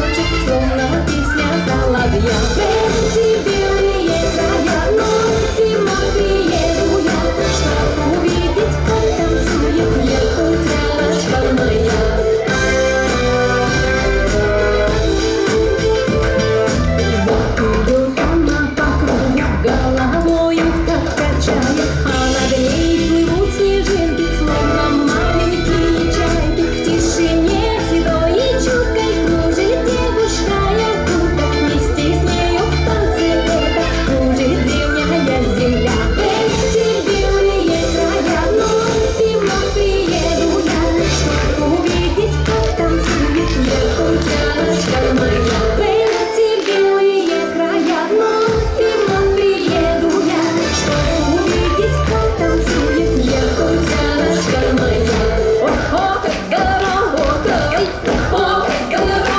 цветочек, словно песня соловья. Эти белые края, вновь и вновь приеду я, чтоб увидеть, как танцует якутяночка моя. Вот идет она по кругу, головою так качает, а над ней плывут снежинки, словно маленькие чайки. В тишине седой и чуткой кружит девушка якутка, вместе с нею в танце это кружит древняя земля. Эти белые края, вновь и вновь приеду я, чтоб увидеть, как танцует якутяночка моя. Эти белые края, вновь и вновь приеду я, чтоб увидеть, как танцует якутяночка моя. О-хо, голова, о-хо, голова,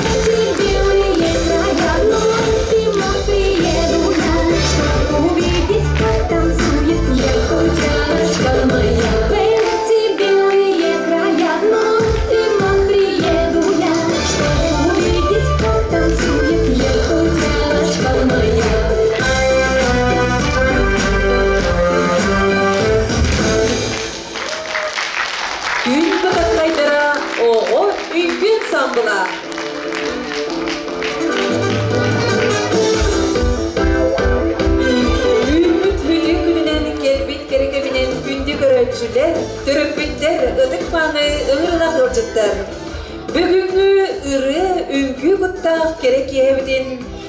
Эти белые края, вновь и вновь приеду я, чтоб увидеть, как танцует якутяночка моя. Эти белые края, вновь и вновь приеду я, чтоб увидеть, как танцует якутяночка моя. Күн бытархайдара оҕо үҥкүү ансаамбыла. Үүммүт үтүө күнүнэн кэлбит кэрэкэбинэн күндү көрөөччүлэр, төрөппүттэр, ытык-мааны ыҥырылаах ыалдьыттар. Бүгүҥҥү ырыа үҥкүү куттаах кэрэ киэһэбитин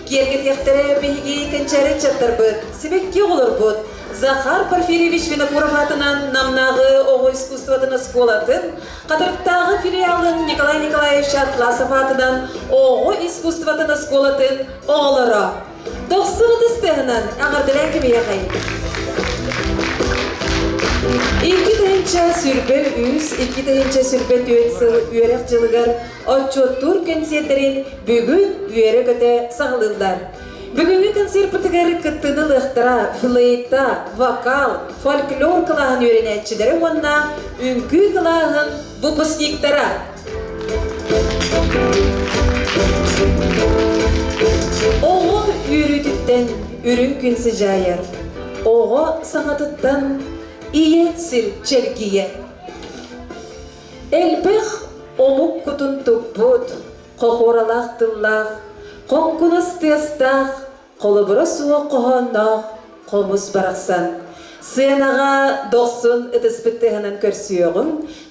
киэргэтиэхтэрэ биһиги кэнчээри ыччаттарбыт, сибэкки оҕолорбут, Захар Порфирьевич Винокуров аатынан Намнааҕы оҕо искусствотын оскуолатын Хатырыктааҕы филиалын Николай Николаевич Атласов аатынан оҕо искусствотын оскуолатын оҕолоро. Дохсун ытыс тыаһынан эҕэрдэлээн кэбиһиэхэй. 2023, 2024 сыл үөрэх дьылыгар отчуоттуур кэнсиэрдэрин бүгүн үөрэ-көтө саҕалыыллар. Бүгүҥҥү концерпытыгар кыттыыны ылыахтара флейта, вокал, фольклор кылааһын үөрэнээччилэрэ уонна үҥкүү кылааһын выпускниктара. Оҕо үөрүүтүттэн үрүҥ күн сыдьаайар, оҕо саҥатыттан ийэ сир чэлгийэр. Элбэх омук кутун туппут, хохуоралаах тыллаах, хоҥкунас тыастаах, холобура суох хоһоонноох хомус барахсан. Сыанаҕа дохсун ытыспыт тыаһынан көрсүөҕүҥ,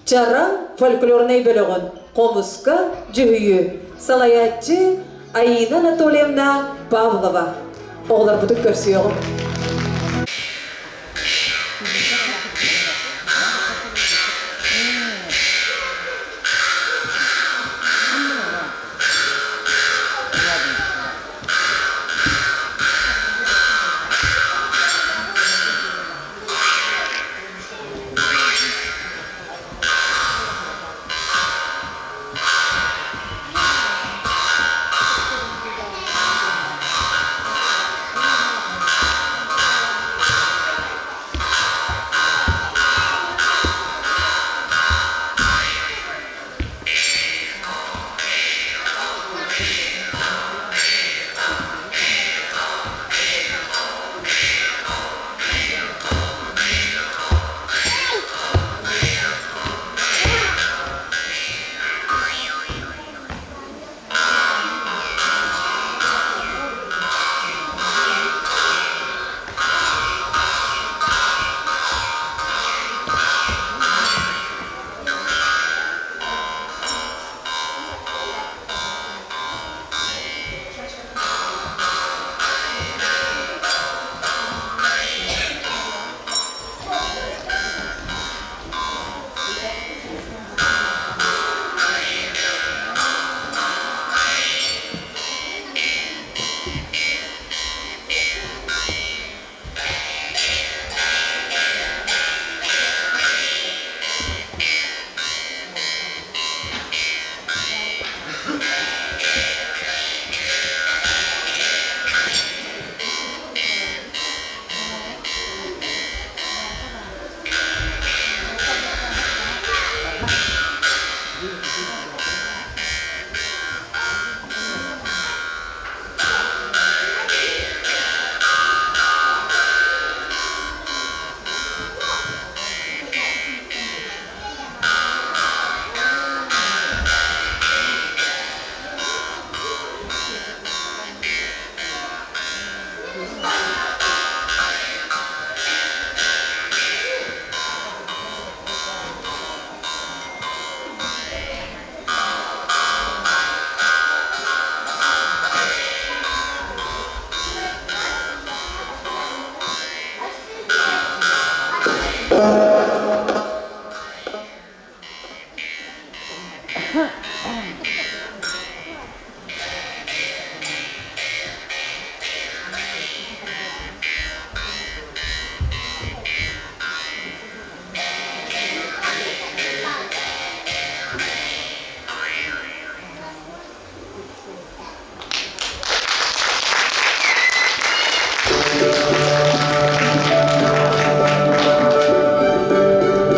Чараҥ фольклорнай бөлөҕүн хомуска дьүһүйүү салайааччы Аина Анатольевна Павлова. Оҕолорбутун көрсүөҕүҥ.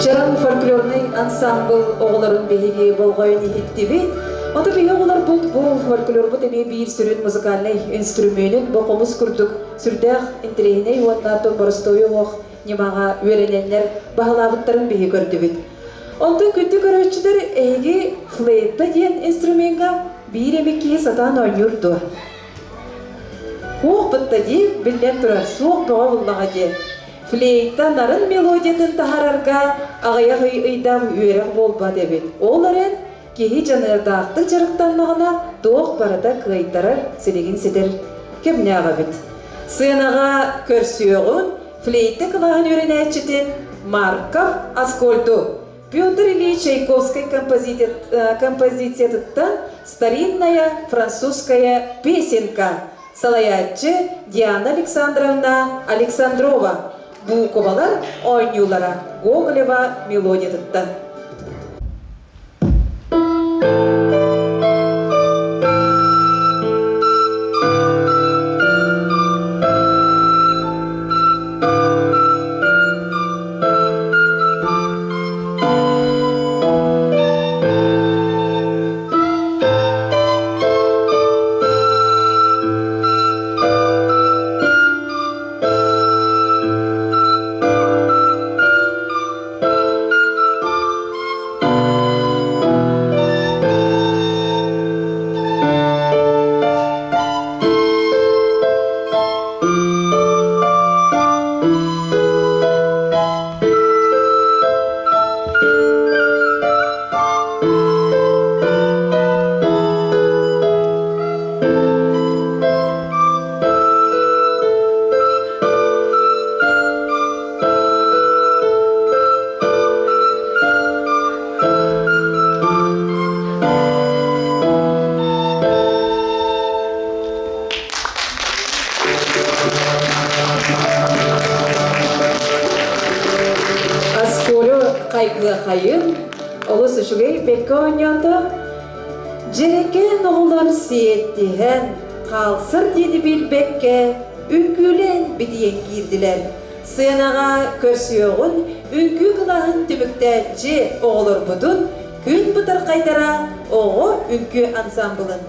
Чараҥ фольклорнай ансаамбыл оҕолорун биһиги болҕойон иһиттибит. Ото биһи оҕолорбут бу фольклорбут эмиэ биир сүрүн музыкальнай инструментын бу хомус курдук сүрдээх интэриэһинэй уонна боростуой оһох ньымаҕа үөрэнэннэр баһылаабыттарын биһи көрдүбүт. Онтон күндү көрөөччүлэр эһиги флейта диэн инструмеҥҥа биир эмит киһи сатаан оонньуур дуо? Суох бытта дии, биллэн турар, суох бөҕө буллаҕа дии. Флейта нарын мелодиятын таһарарга аҕыйах ый ыйдаах үөрэх буолбат эбит. Ол эрэн киһи дьаныардаахтык дьарыктаннаҕына туох барыта кыайтарар, силигин ситэр кэмнээх эбит. Сыанаҕа көрсүөҕүн флейта кылааһын үөрэнээччитин Марков Аскольду Петр Ильич Чайковскай композициятыттан «Старинная французская песенка» салайааччы Диана Александровна Александрова буукубалар оонньуулара Гоголева мелодиятыттан. Асколю хайгыахайын олус үчүгэй бэккэ оонньоото. Дьэрэкээн оҕолор сиэттиһэн, хаалсар диэни билбэккэ, үҥкүүлээн битийэн киирдилэр. Сыанаҕа көрсүөҕүн үҥкүү кылааһын түмүктээччи оҕолорбутун күн бытархайдара оҕо үҥкүү ансамблын.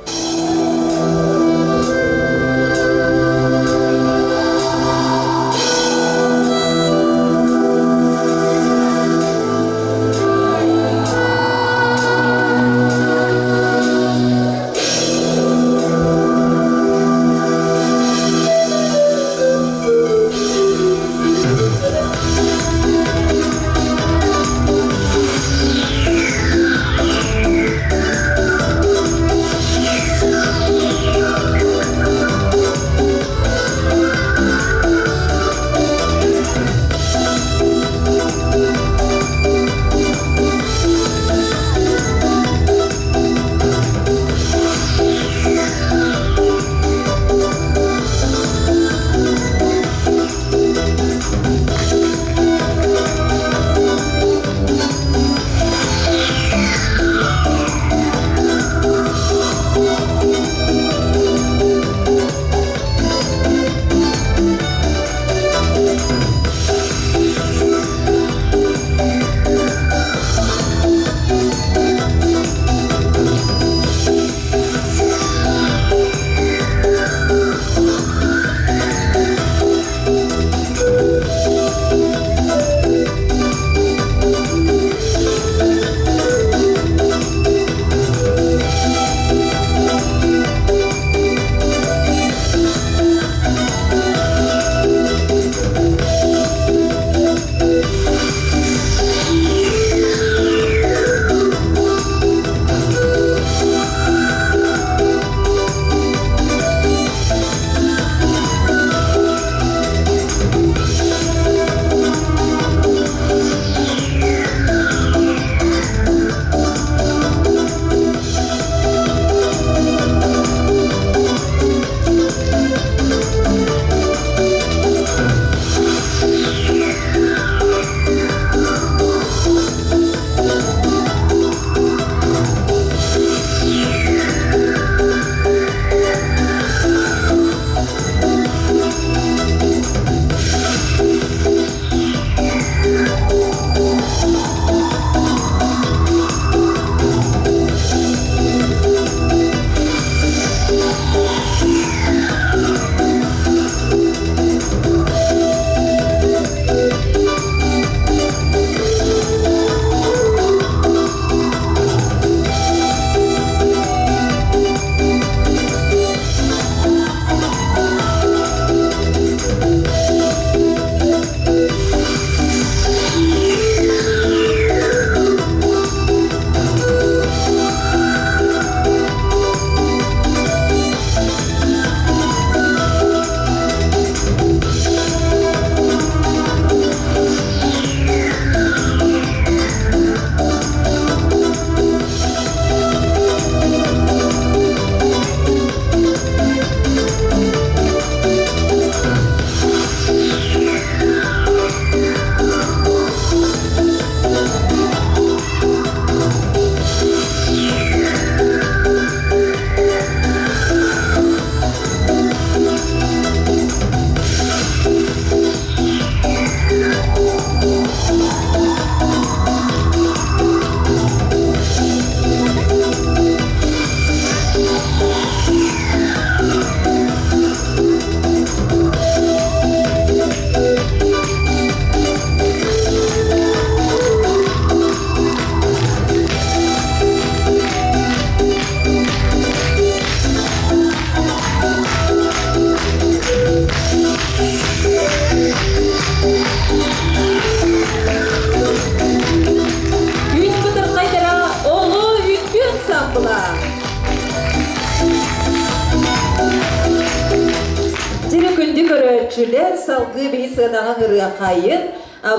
көрөөччүлэр, салгыы биһи сыанаҕа ырыахайын,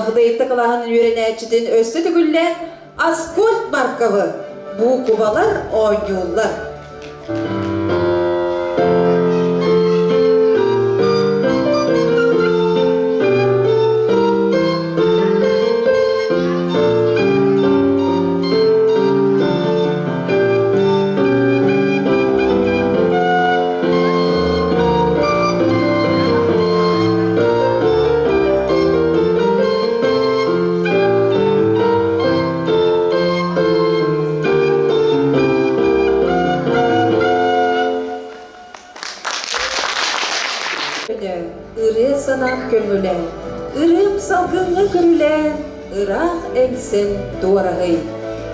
флейта кылааһын үөрэнээччитин өссө төгүллээн Аскольд Марковы буукубалар оонньууллар. Ырыа санаам көҥүлэ, ырыам салгыҥҥа көрүлээн, ыраах эҥсэн туораһый.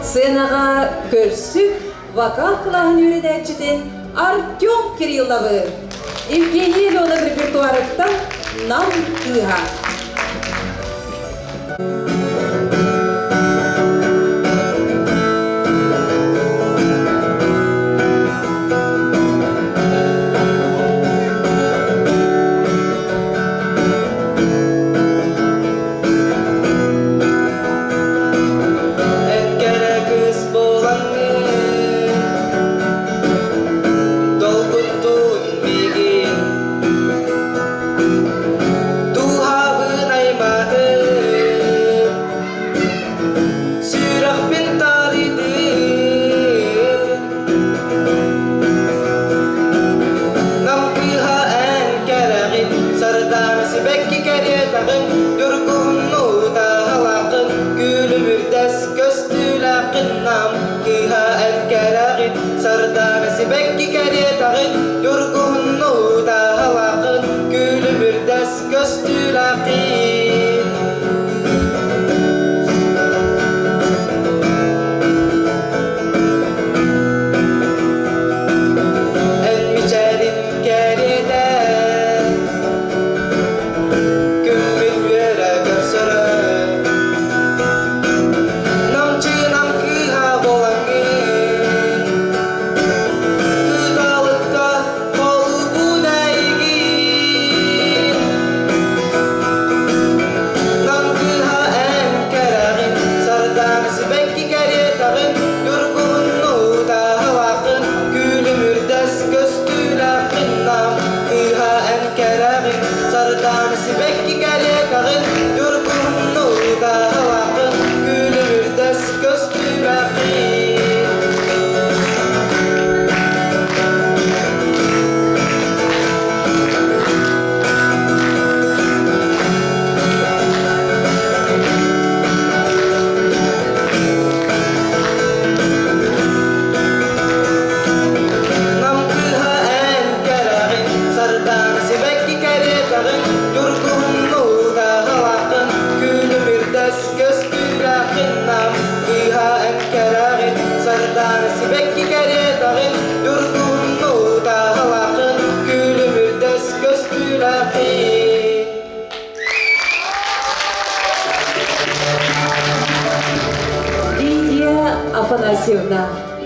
Сценаҕа көрсүк вокал кылааһын үөрэнээччитин Артем Кирилловы, Евгений Леонов репертуарыттан Нам кыыһа. Эн кэрэ кыыс буолаҥҥын, долгуттун миигин. Дууһабын аймаатын, сүрэхпин таарыйдын. Нам кыыһа эн кэрэҕин, сардаана сибэкки кэриэтэҕин, ньургуһуннуу таһалааххын, күлүмүрдэс көстүүлээххин нам кыыһа эн кэрэҕин, сардаана сибэкки кэриэтэҕин, ньургуһуннуу таһалааххын, күлүмүрдэс көстүүлээххин. Эн мичээрин кэриэтэ күммүт үөрэ көрсөрө Намчы-нам кыыһа буолаҥҥын кыталыкка холбун эйигин Нам кыыһа эн кэрэҕин сардаана сибэкки кэриэтэҕин ньургуһуннуу таһалааххын күлүмүрдэс көстүүлээххин нам кыыһа эн кэрэҕин сардаана сибэкки кэриэтэҕин ньургуһуннуу таһалааххын күлүмүрдэс көстүүлээххин. Нам кыыһа эн кэрэҕин, сардаана сибэкки кэриэтэҕин, ньургуһуннуу таһалааххын, күлүмүрдэс көстүүлээххин. Нам кыыһа эн кэрэҕин, сардаана сибэкки кэриэтэҕин, ньургуһуннуу таһалааххын, күлүмүрдэс көстүүлээххин. Лидия Афанасьевна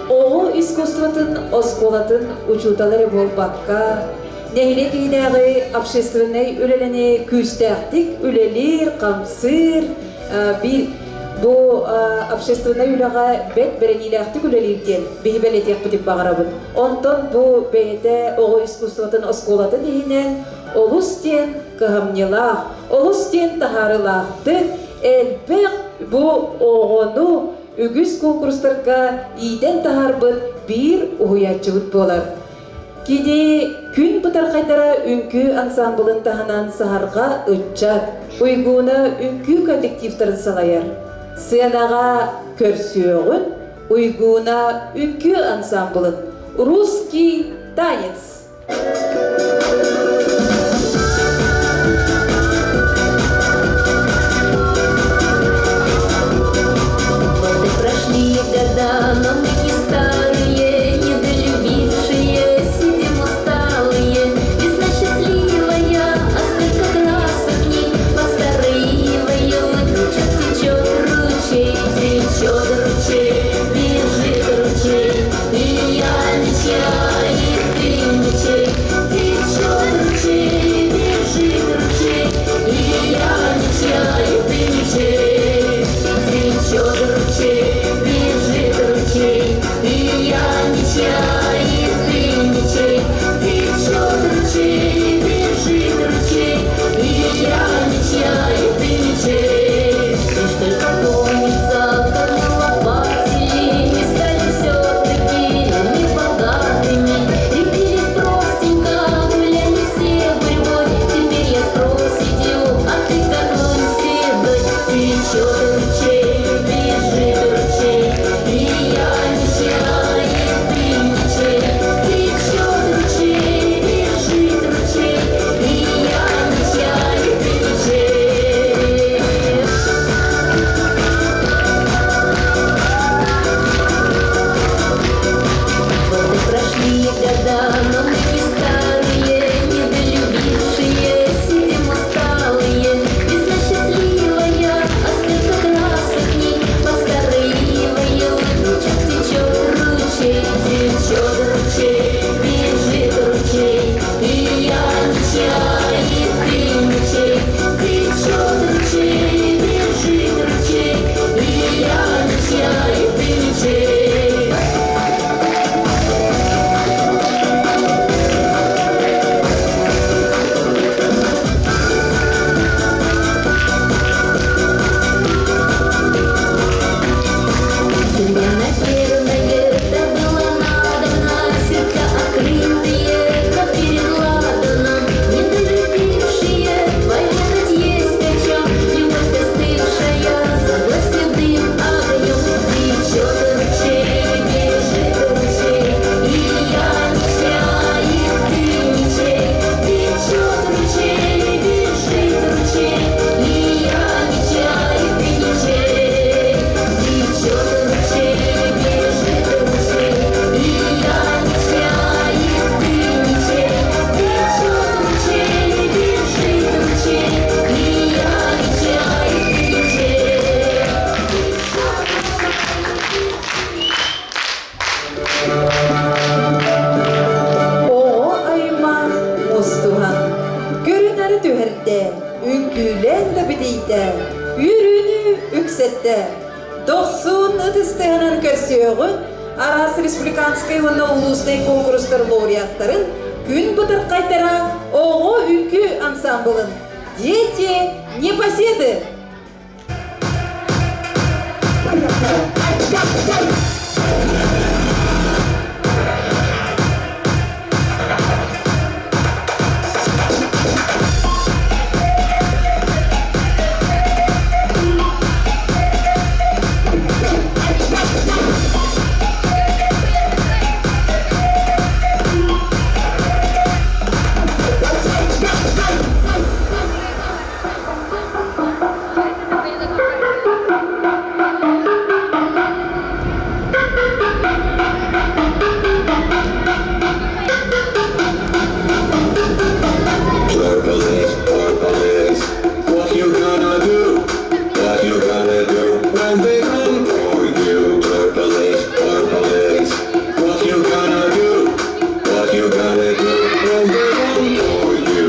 оҕо искусствотын оскуолатын учуутала эрэ буолбакка, нэһилиэк иһинээҕи общественнай үлэлэни күүстээхтик үлэлиир, хамсыыр, биир бу общественнай үлэҕэ бэрт бэриниилээхтик үлэлиир диэн биһи бэлиэтиэхпитин баҕарабыт. Онтон бу бэйэтэ оҕо искусствотын оскуолатын иһинэн олус диэн кыһамньылаах, олус диэн таһаарыылаахтык элбэх бу оҕону үгүс куонкурустарга иитэн таһаарбыт биир уһуйааччыбыт буолар. Кини күн бытархайдара үҥкүү ансаамбылын таһынан саһарҕа ыччат, Уйгууна үҥкүү коллективтарын салайар. Сыанаҕа көрсүөҕүн Уйгууна үҥкүү ансаамбылын «Русский танец». Вот и прошли года, но мы не старые, недолюбившие, сидим усталые. Весна счастливая, а столько красок в ней постарывают. Течет ручей, течет ручей, бежит ручей, и я ничья, и ты ничей. Үөрүүнү үксэттэ. Дохсун ытыс тыаһынан көрсүөҕүн араас республиканскай уонна улуустай куонкурустар лауреаттарын күн бытархайдара оҕо үҥкүү ансамблын «Дети непоседы» Purple is, purple is. What you gonna do? What you gonna do when they come for you? Purple is, purple is. What you gonna do? What you gonna do when they come for you?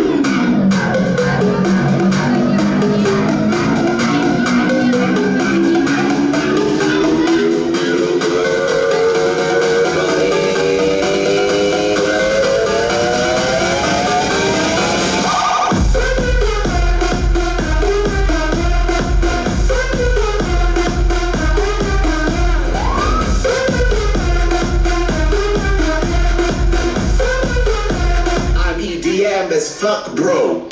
I'm EDM as fuck, bro.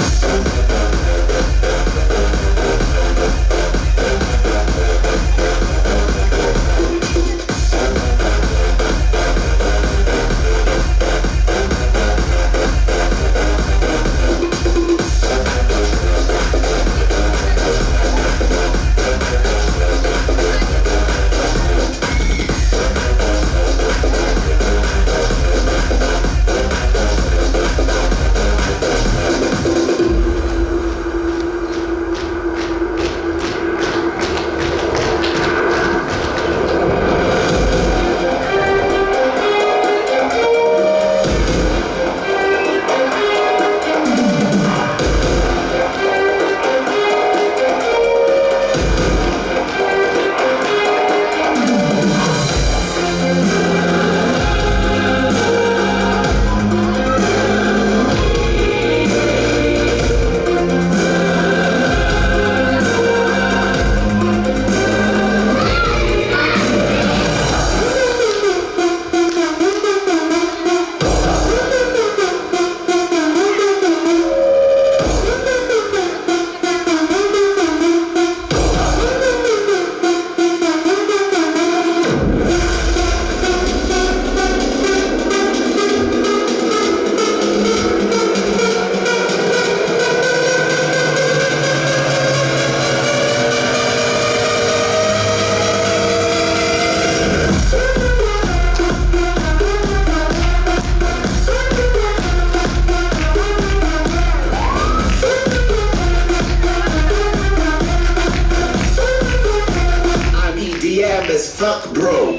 I'm EDM as fuck, bro.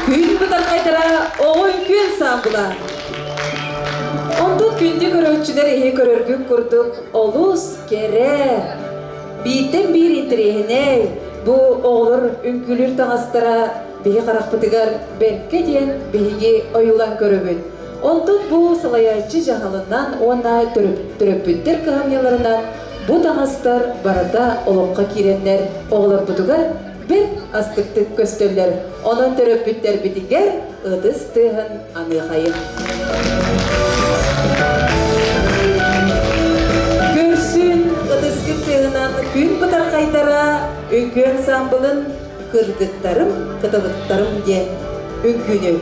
Күн бытархайдара оҕо үҥкүү ансамбла. Онтон күндү көрөөччүлэр иһи көрөргүт курдук олус кэрэ, бииртэн биир интэриэһинэй бу оҕолор үҥкүүлүүр таҥастара биһи харахпытыгар бэркэ диэн биһиги ойуулаан көрөбүт. Онтон бу салайааччы дьаһалынан уонна төрөппүттэр кыһамньыларынан бу таҥастар барыта олоххо киирэннэр оҕолорбутугар бэрт астыктык көстөллөр. Онон төрөппүттэрбитигэр ытыс тыаһын аныахайын. Көрсүн ытыскыт тыаһынан күн бытархайдара үҥкүү ансамблын кыргыттарым, кыталыктарым диэн үҥкүүнү.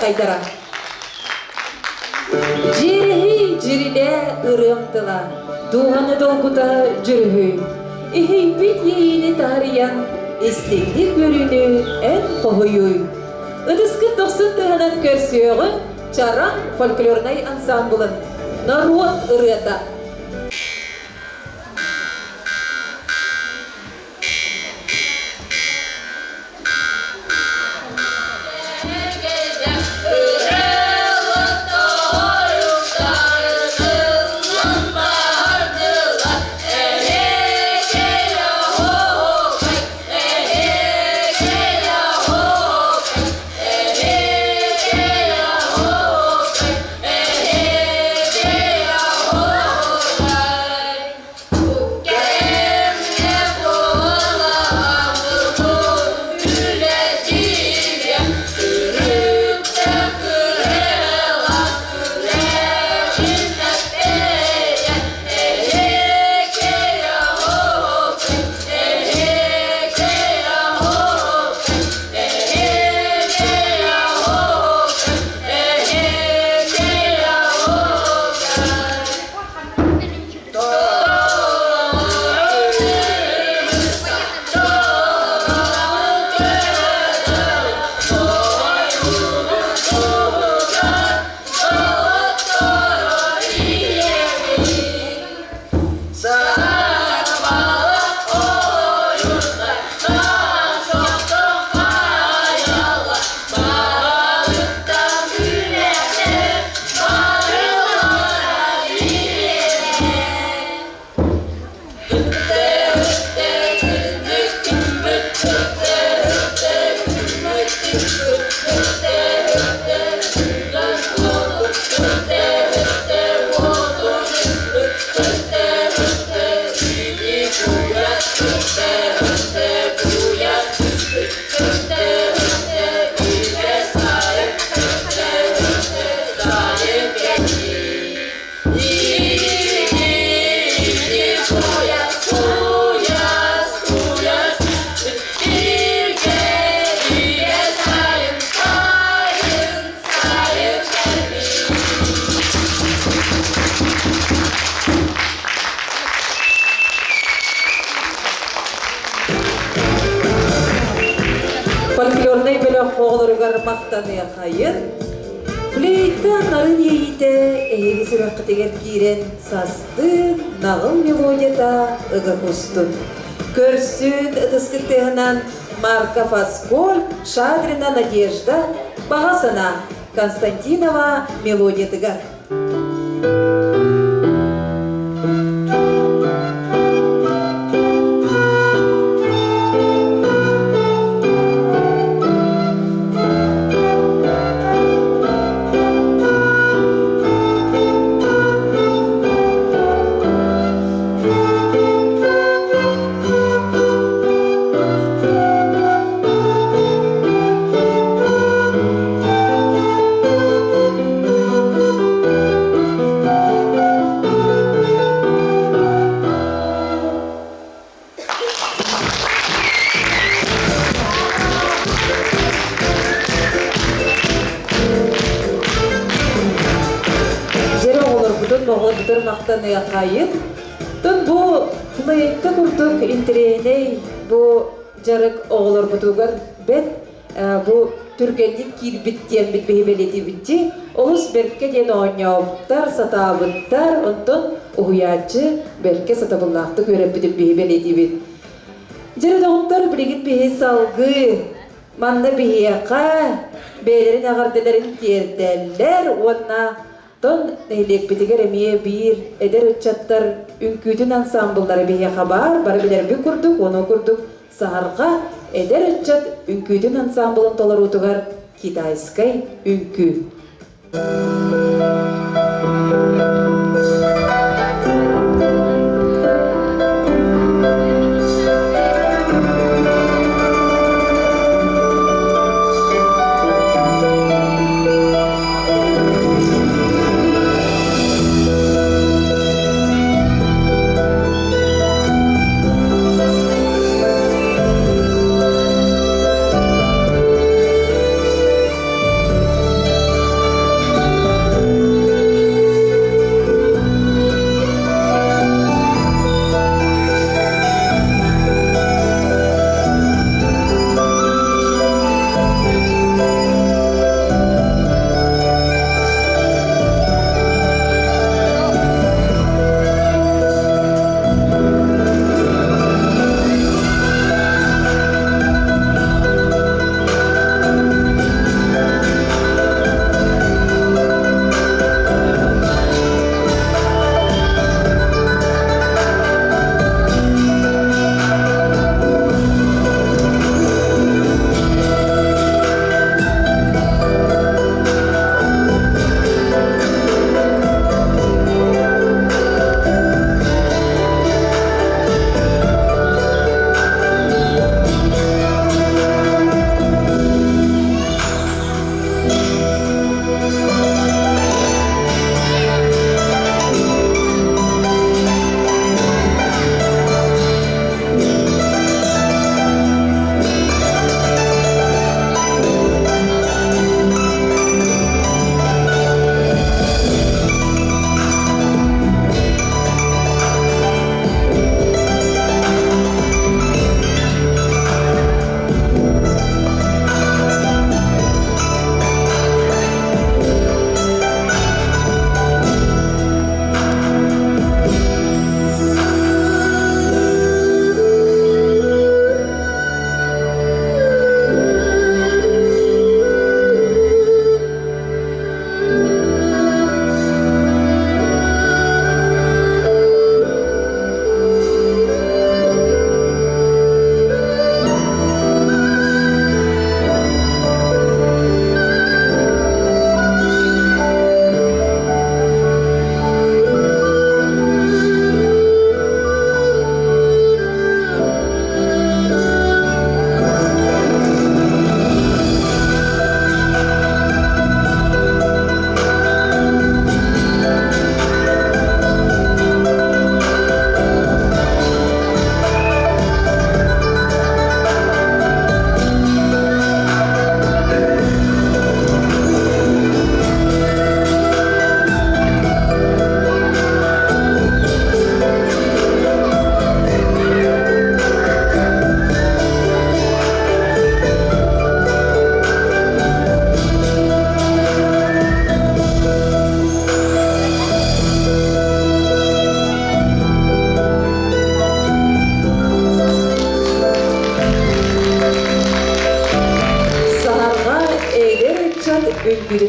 бэртээхэйдара. Дьиэрэһий дьирилээ ырыам тыла, дууһаны долгута дьүрүһүй. Иһийбит иэйиини таарыйан, истиҥник үөрүүнү эн хоһуйуй. Ытыскын дохсун тыаһынан көрсүөҕүҥ Чараҥ фольклорнай ансаамбылын норуот ырыата. Фольклорнай бөлөх оҕолоругар махтаныахайын. Флейта нарын иэйиитэ эһиги сүрэххитигэр киирэн састыын наҕыл мелодията ыга кустун. Көрсүн ытыскыт тыаһынан Марка Фасколь, Шадрина Надежда, Баҕа санаа Константинова мелодиятыгар. Дьэрэ оҕолорбутун моҕолорбутун махтаныахайын. Тон бу флейта курдук интэриэһинэй бу дьарык оҕолорбутугар бэт бу түргэнник киирбит диэммит биһи бэлиэтиибитти олус бэркэ диэн оонньообуттар, сатаабыттар, онтон уһуйааччы бэркэ сатабыллаахтык үөрэппитин биһи бэлиэтиибит. Дьэ, доҕоттор, билигин биһи салгыы манна биһиэхэ бэйэлэрин эҕэрдэлэрин тиэрдэллэр уонна Тон нэһилиэкпитигэр эмиэ биир эдэр ыччаттар үҥкүүтүн ансаамбыллара биһиэхэ баар, бары билэрбит курдук, уонна курдук Саһарҕа эдэр ыччат үҥкүүтүн ансаамбылын толоруутугар китайскай үҥкүү.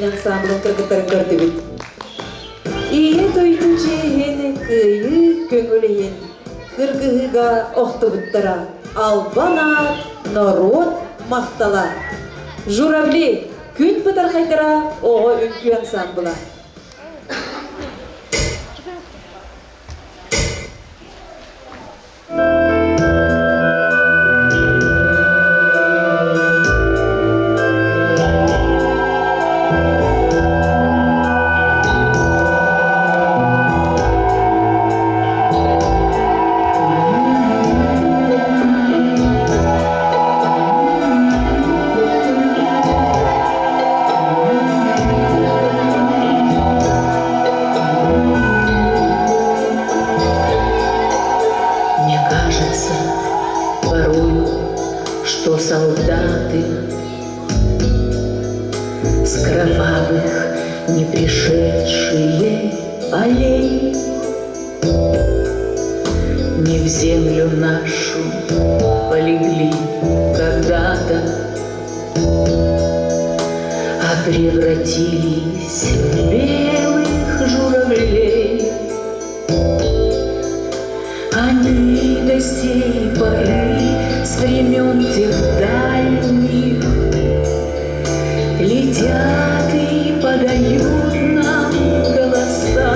үҥкүүтүн ансаамбылын кыргыттарын көрдүбүт. Ийэ дойду чиэһин кыайыы көҥүл иһин кыргыһыыга охтубуттара албан аат норуот махтала. Журавли күн бытархайдара оҕо үҥкүү ансаамбыла. Мне кажется порою, что солдаты С кровавых не пришедшие полей Не в землю нашу полегли когда-то, А превратились в белых журавлей. Они до сей поры с времен тех дальних Летят и подают нам голоса.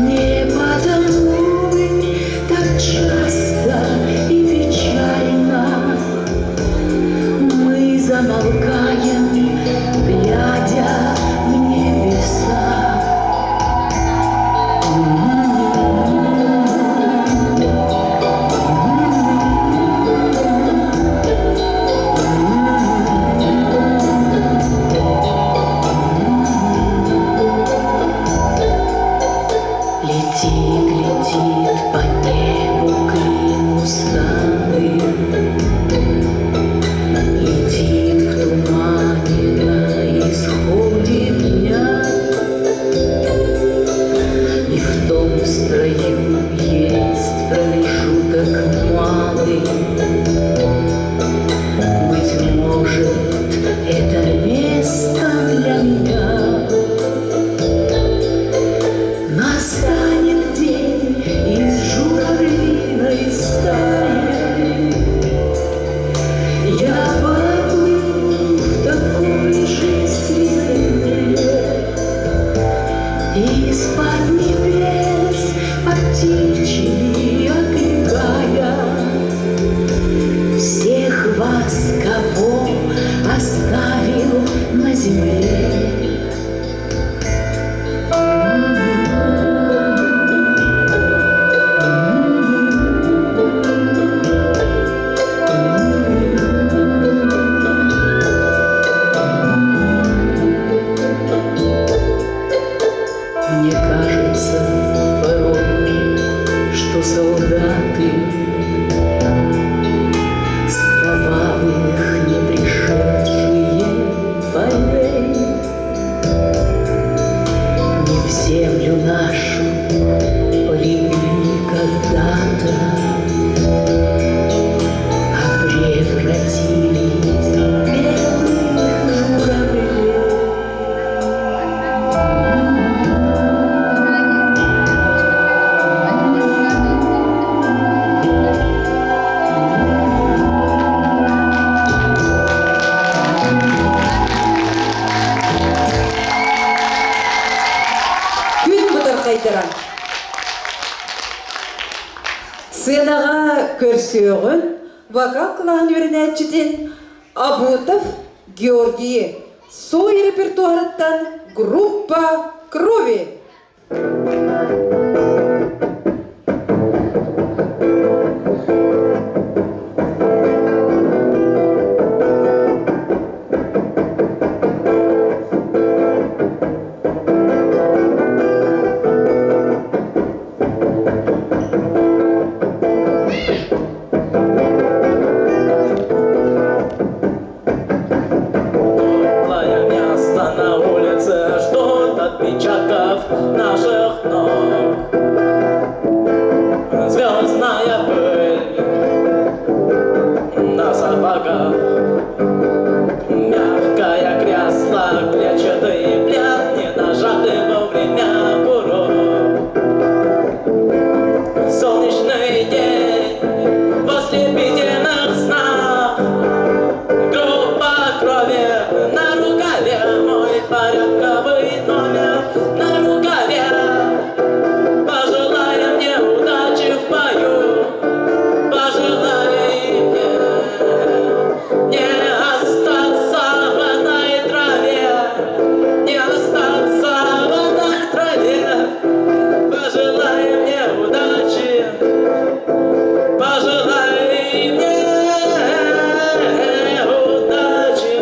Не потому ли так часто и печально Мы замолкаем, глядя в небеса. Летит, летит по небу клин усталый, Летит в тумане на исходе дня. И в том строю есть промежуток малый. Быть может, это место для меня. Настанет день из журавлиной стаи. Я поплыву в такой же среде. Из-под небес по птичьи окликая Всех вас, кого оставил на земле. Мне кажется порой, что солдаты С кровавых не пришедшие полей Не в землю нашу полегли когда-то, А превратились в белых журавлей. Күн бытархайдара. Сценаҕа көрсүөҕүн вокал кылааһын үөрэнээччитин Абутов Георгийи Сой репертуарыттан группа крови. Теплое место на улице ждут отпечатков наших ног. Надела клетчатый плед, не нажатый вовремя курок. Солнечный день в ослепительных снах, Группа крови на рукаве, мой порядковый номер на рукаве. Пожелай мне удачи в бою, пожелай мне не остаться в этой траве, не остаться в этой траве. Пожелай мне удачи, пожелай мне удачи.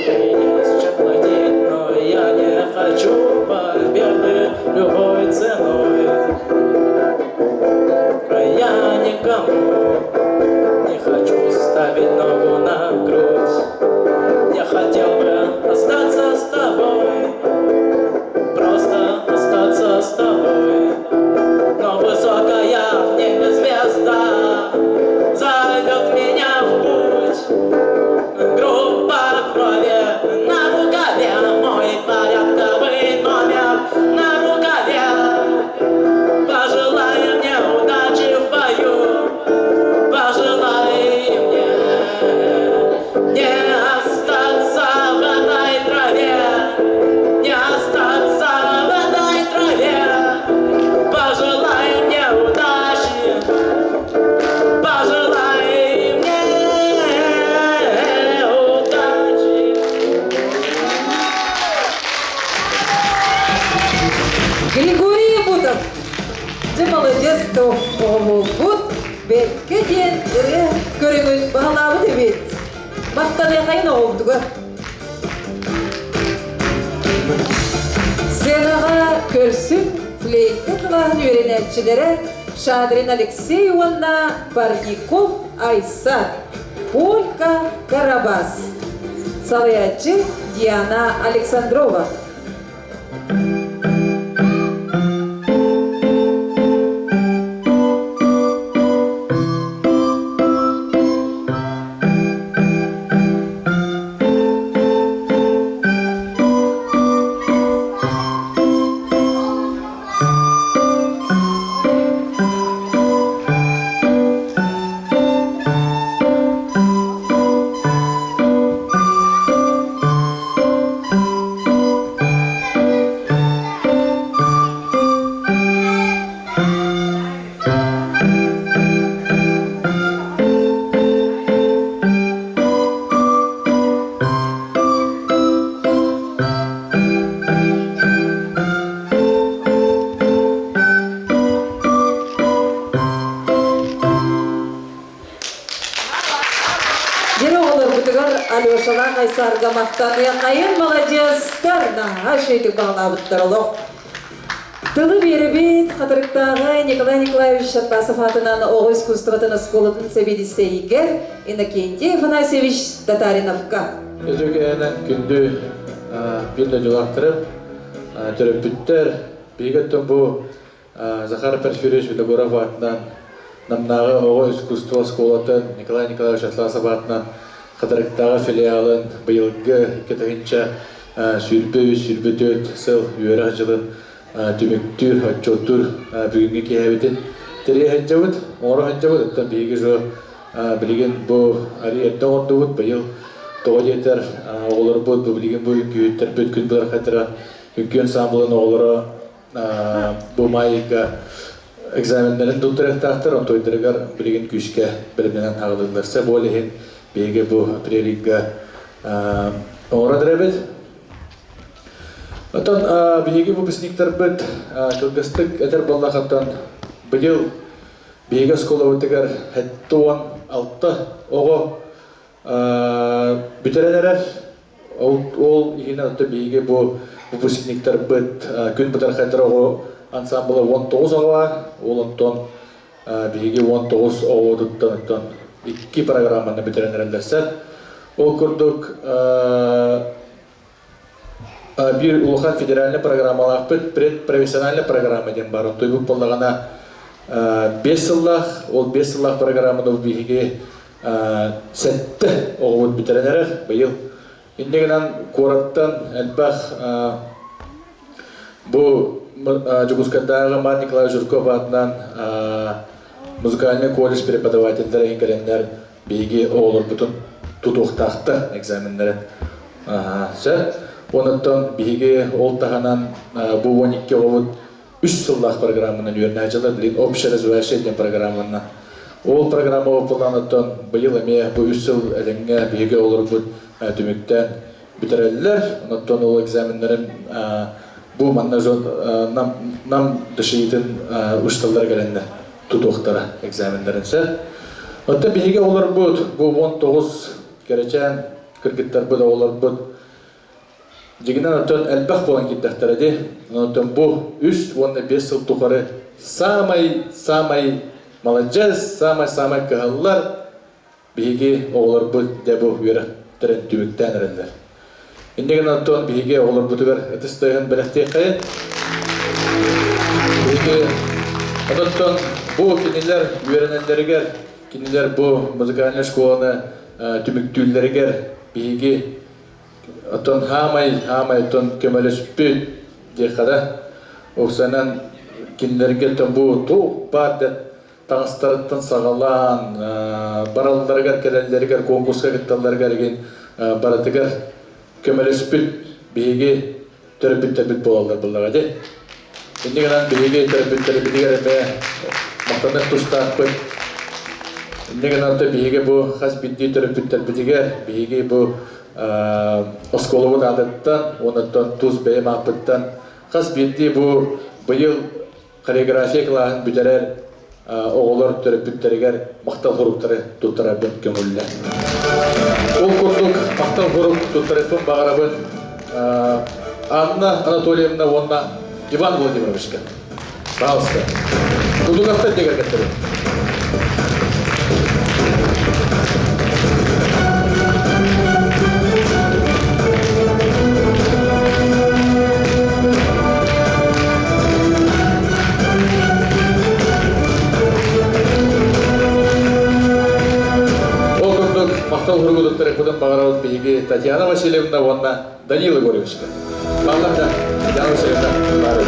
Есть чем платить, но я не хочу победы любой ценой. А я никому не хочу ставить ногу на грудь. Я хотел бы остаться с тобой, просто остаться с тобой. Но высокая в небе звезда зовет меня в путь. Группа крови на рукаве, мой порядковый номер на рукаве. Пожелай мне удачи в бою, пожелай мне не остаться в этой траве, не остаться в этой траве. Пожелай мне удачи, пожелай мне удачи. Григорий Бутов. Дьэ маладьыас оҕолорбут бэркэ диэн ырыа көрүҥүн баһылаабыт эбит. Махтаныахайын оҕолбутугар. Сценаҕа көрсүн флейта кылааһын үөрэнээччилэрэ Шадрин Алексей уонна Парников Айса, Полька Карабас. Салайааччы Диана Александрова. Дьэ оҕолорбутугар Алешалаах Айсарга махтаныахайын маладьыастар наһаа үчүгэйдик баҕалаабыттар олох. Тылы биэрэбит Хатырыктааҕы Николай Николаевич Шатбасов аатынан оҕо искусствотын оскуолатын сэбиэдиссэйигэр Иннокентий Афанасьевич Татариновка. Үтүөкээнэн күндү биир дойдулаахтарым, төрөппүттэр, биһиги оттон бу Захар Порфирьевич Виногуров аатынан Намнааҕы оҕо искусство оскуолатын Николай Николаевич Атласов аатынан Хатырыктааҕы филиалын быйылгы 2023-24 сыл үөрэх дьылын түмүктүүр, отчуоттуур бүгүҥҥү киэһэбитин тэрийэ сылдьабыт, оҥоро сылдьабыт. Оттон биһиги жо билигин бу арый эрдэ оҥордубут. Быйыл тоҕо диэтэр оҕолорбут бу билигин бу үҥкүүһүттэрбит күн былырхайтара үҥкүү ансаамбылын оҕолоро бу маайга экзаменнарын туттарыахтаахтар, онтуойдарыгар билигин күүскэ бэлэмнэнэн хаалыллар. Сэ буол иһин биһиги бу апрель ыйга оҥорон эрэбит. Оттон биһиги выпускниктарбыт кылгастык этэр буоллахаттан быйыл биһиги оскуолабытыгар 76 оҕо бүтэрэн эрэр. Ол, ол иһинэн оттон биһиги бу выпускниктарбыт күн бытархайтар оҕо ансамбла 19 оҕо баар. Ол онтон биһиги 19 оҕобутуттан оттон икки программаны бүтэрэн эрэллэр. Ол курдук Биир улахан федеральнай программалаахпыт, предпрофессиональная программа диэн баар. Онтуйбут буоллаҕына 5 сыллаах, ол 5 сыллаах программаны биһиги сэттэ оҕобут бүтэрэн эрэр быйыл. Инньэ гынан куораттан элбэх бу Дьокуускайдааҕы Мар Николаевич Жирков аатынан музыкальный колледж преподавателлэрэ иһин кэлэннэр биһиги оҕолорбутун тутуохтаахтар экзаменнарын. Сөп. Онуттан биһиги ол таһынан бу 12 оҕобут үс сыллаах программанан үөрэнээччилэр билигин общеразвивающая диэн программанан. Ол программа оттон быйыл эмиэ бу үс сыл этэҥҥэ биһиги олорбут түмүктээн бүтэрэллэр. Оттон ол экзаменнарын бу манна дьон нам нам дышиитин учталлара кэлэннэр тутуохтара экзаменнарын сөп. Оттон биһиги олорбут бу 19 кэрэчээн кыргыттарбыт оҕолорбут Дьиҥинэн оттон элбэх буолан киирдэхтэрэ дии. Оттон бу үс уонна биэс сыл тухары саамай саамай маладьыас, саамай саамай кыһаллар биһиги оҕолорбут дьэ бу үөрэхтэрин түмүктээн эрэллэр. Инньэ гынан оттон биһиги оҕолорбутугар ытыс тыаһын бэлэхтиэххэйин. Биһиги оттон бу кинилэр үөрэнэллэригэр, кинилэр бу музыкальнай школаны түмүктүүллэригэр биһиги Оттон хаамай, хаамай оттон көмөлөспүт диэххэ да, уксанан кинилэргэ оттон бу туох баар да таҥастарыттан саҕалаан баралларыгар, кэлэллэригэр, конкурска кытталларыгар игин барытыгар көмөлөспүт биһиги төрөппүттэрбит буолаллар буоллаҕа дии. Инньэ гынан биһиги төрөппүттэрбитигэр эмиэ махтаныах тустаахпыт. Инньэ гынан биһиги бу хас биирдии төрөппүттэрбитигэр биһиги бу оскуолабыт аатыттан уонна тус бэйэм ааппыттан хас биирдии бу быйыл хореография кылааһын бүтэрэр оҕолор төрөппүттэригэр махтал суруктары туттарарбын көҥүллэ. Ол курдук махтал сурук туттарыахпын баҕарабын Анна Анатольевна уонна Иван Владимировичка. Пожалуйста. Кудугастан дегергеттерин. Ол курдук махтал суругутуттарыппытын баҕарабыт биһиги Татьяна Васильевна уонна Данил Егоровичка. Баллар да Татьяна Васильевна баар.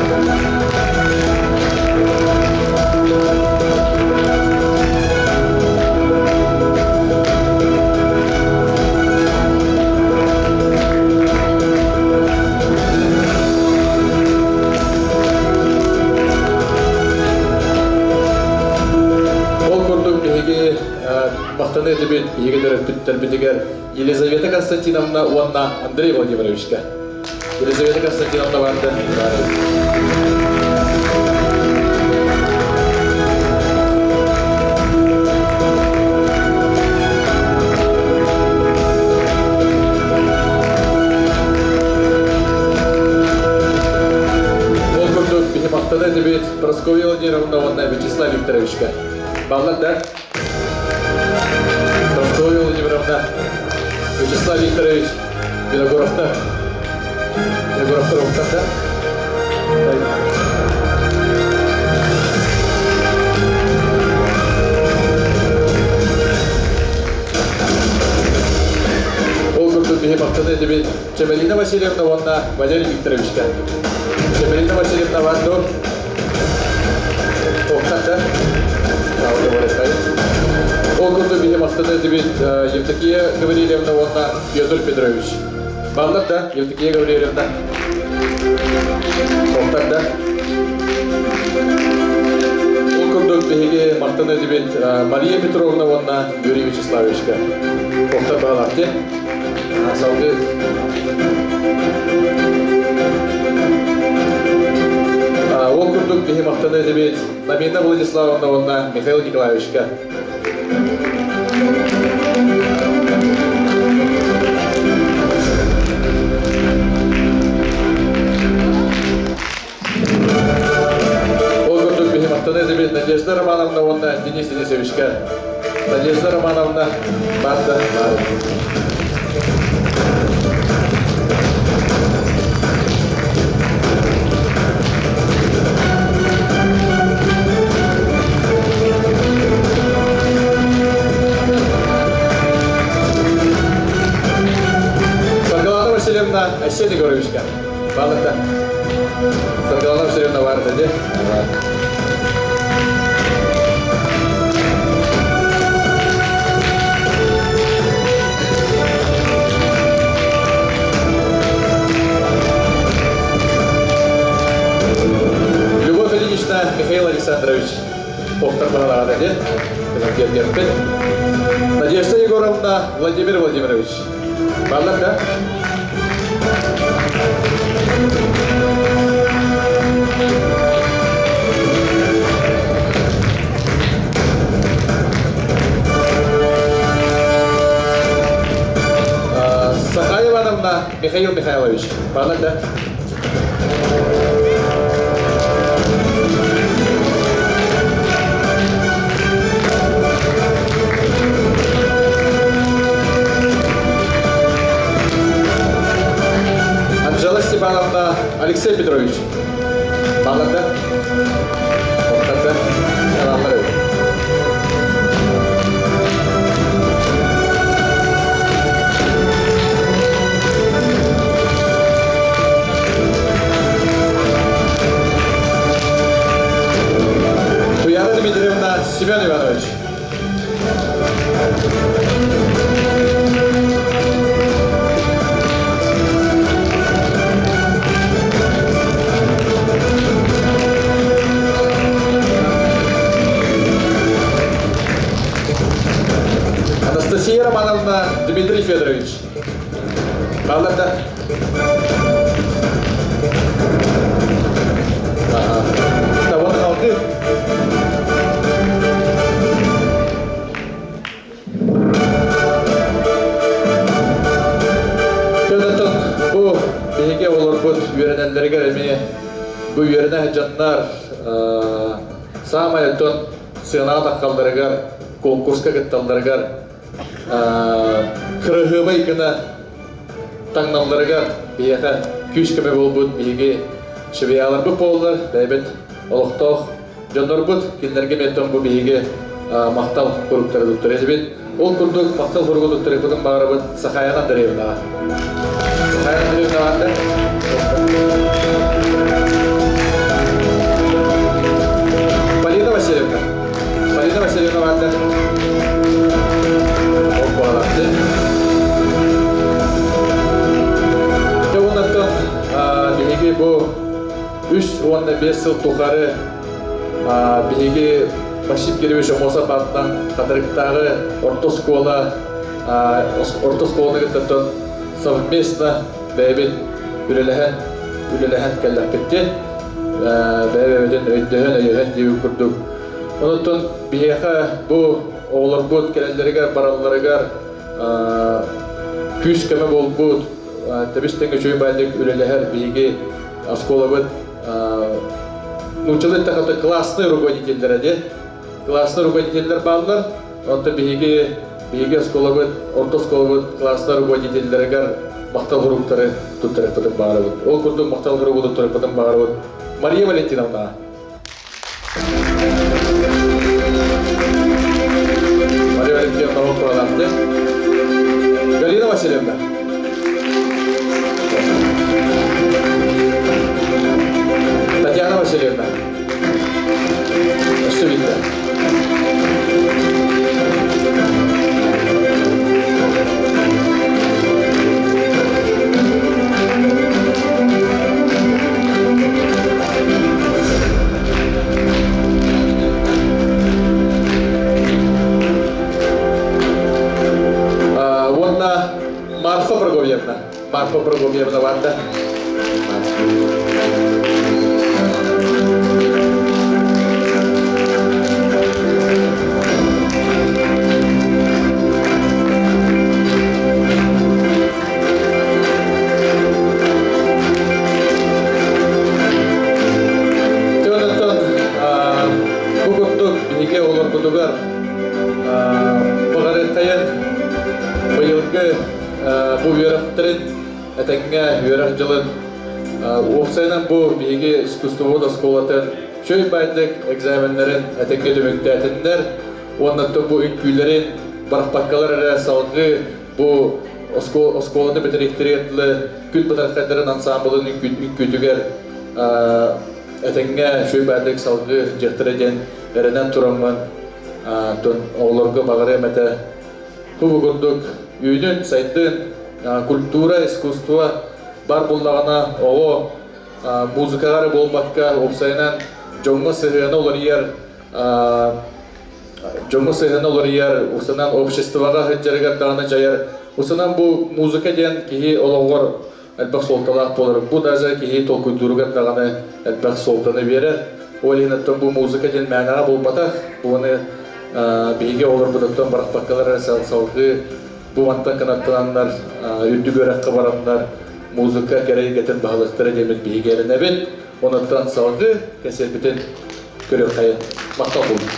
Ол курдук биһиги махтаны этибит биһиги төрөппүттэрбитигэр Елизавета Константиновна уонна Андрей Владимировичка. Елизавета Константиновна барды. Ол курдук биһи махтана этибит Прасковья Владимировна уонна Вячеслав Викторовичка. Баллар да? Прасковья Владимировна, Вячеслав Викторович Виногуровтар. Виногуровтар уктар да? Ол курдук биһи махтана этибит Чебелина Васильевна уонна Валерий Викторовичка. Чебелина Васильевна Ванду. Охтата. Ол курдук биһи махтана этибит Евдокия Гаврильевна уонна Петр Петрович. Баллар да, Евдокия Гаврильевна. Охтар да. Ол курдук биһиги махтана этибит Мария Петровна уонна Юрий Вячеславовичка. Охтар баҕалаах диэн. Салгыы Ол курдук биһи махтана этибит Намина Владиславовна уонна Михаил Николаевичка. Ол курдук биһи махтана этибит Надежда Романовна уонна Денис Денисовичка. Надежда Романовна баар да баар. Саргылана Васильевна баар этэ Любовь Ильинична, Михаил Александрович Охтар баһалаҕа дии. Надежда Егоровна, Владимир Владимирович. Баллар да? Сахая Ивановна, Михаил Михайлович. Баллар да? Анжела Степановна, Алексей Петрович. Балларда. Оттарда. Баллар. Туяра Дмитриевна, Семен Иванович. Анастасия Романовна, Дмитрий Федорович. Балларда. Таван халкы. Көнөтөн бу биһиги олорбут үөрэнэллэригэр эмиэ бу үөрэнэ сылдьаннар саамай оттон сыанаҕа таххалларыгар, конкурска кытталларыгар кырыһыабай гына таҥналларыгар биһиэхэ күүс-көмө буолбут биһиги швеяларбыт буоллар, бэйэбит олохтоох дьоннорбут, кинилэргэ миэттэн бу биһиги махтал куруктары туттарыһыбыт. Ол курдук махтал куругу туттарыппытын баарабыт Сахаяна Андреевнаҕа. Сахаяна Андреевна Полина Васильевна. Полина Васильевна баанда. Оппалатты. Оннан биһиги бу 3 уонна 5 сыл тухары биһиги Максим Кирович Омосов аатынан Хатырыктааҕы орто оскуола орто оскуоланы кыттан совместно бэйэбит үлэлэһэн үлэлэһэн кэллэхпиттин бэйэ-бэйэбитин өйдөһөн өйөһөн диэбит курдук. Онон биһиэхэ бу оҕолорбут кэлэллэригэр баралларыгар күүс-көмө буолбут тэбис тэҥ үчүгэй баайдык үлэлэһэр биһиги оскуолабыт нууччалыы эттэххэ классный руководителлэрэ диэн классный руководителлэр бааллар. Онтон биһиги биһиги оскуолабыт орто оскуолабыт классный руководителлэригэр махтал суруктары туттарыахпытын баҕарабыт. Ол курдук махтал суругу туттарыахпытын баҕарабыт Мария Валентиновна. Мария Валентиновна Охуалаахты. Галина Васильевна. Татьяна Васильевна. Өссө билдэ. Уонна Марфа Прокопьевна. Марфа Прокопьевна барда. Онтон бу курдук биһиги олорбутугар баҕарыаххайын быйылгы бу үөрэхтэрин этэҥҥэ үөрэх дьылын уопсайынан бу биһиги искусствовод оскуолатын чөй баайдык экзаменнарын этэҥҥэ түмүктээтиннэр уонна бу үҥкүүлэрин барахпаккалар эрэ салгыы бу оскуоланы бүтэриэхтэригэр дылы күн бытархайдарын ансаамбылын үҥкүүтүгэр. Этэҥҥэ үчүгэй баардык салгыы дьахтара диэн эрэнэн тураммын оҕолорго баҕарыам этэ. Бу курдук үүнүн, сайдын, культура, искусство бар буллаҕына оҕо музыкаҕа эрэ буолбакка, уопсайынан дьоҥҥо сыһыана уларыйар, дьоҥҥо сыһыана уларыйар, усанан обществоҕа сылдьарыгар даҕаны дьайар. Усанан бу музыка диэн киһи олоҕор элбэх суолталаах буолар. Бу даже киһи толкуйдууругар даҕаны элбэх суолтаны биэрэр. Ол иһин оттон бу музыка диэн мээнэҕэ буолбатах. Буны биһиги оҕолорбутуттан барахпаккалар эрэ салгыы бу мантан кынаттананнар үрдүк үөрэххэ бараннар музыка кэрэ эйгэтин баһылыктара диэммит биһиги эрэнэбит. Онуттан салгыы кэсиэрбитин көрүөххэйин. Махтал буолун.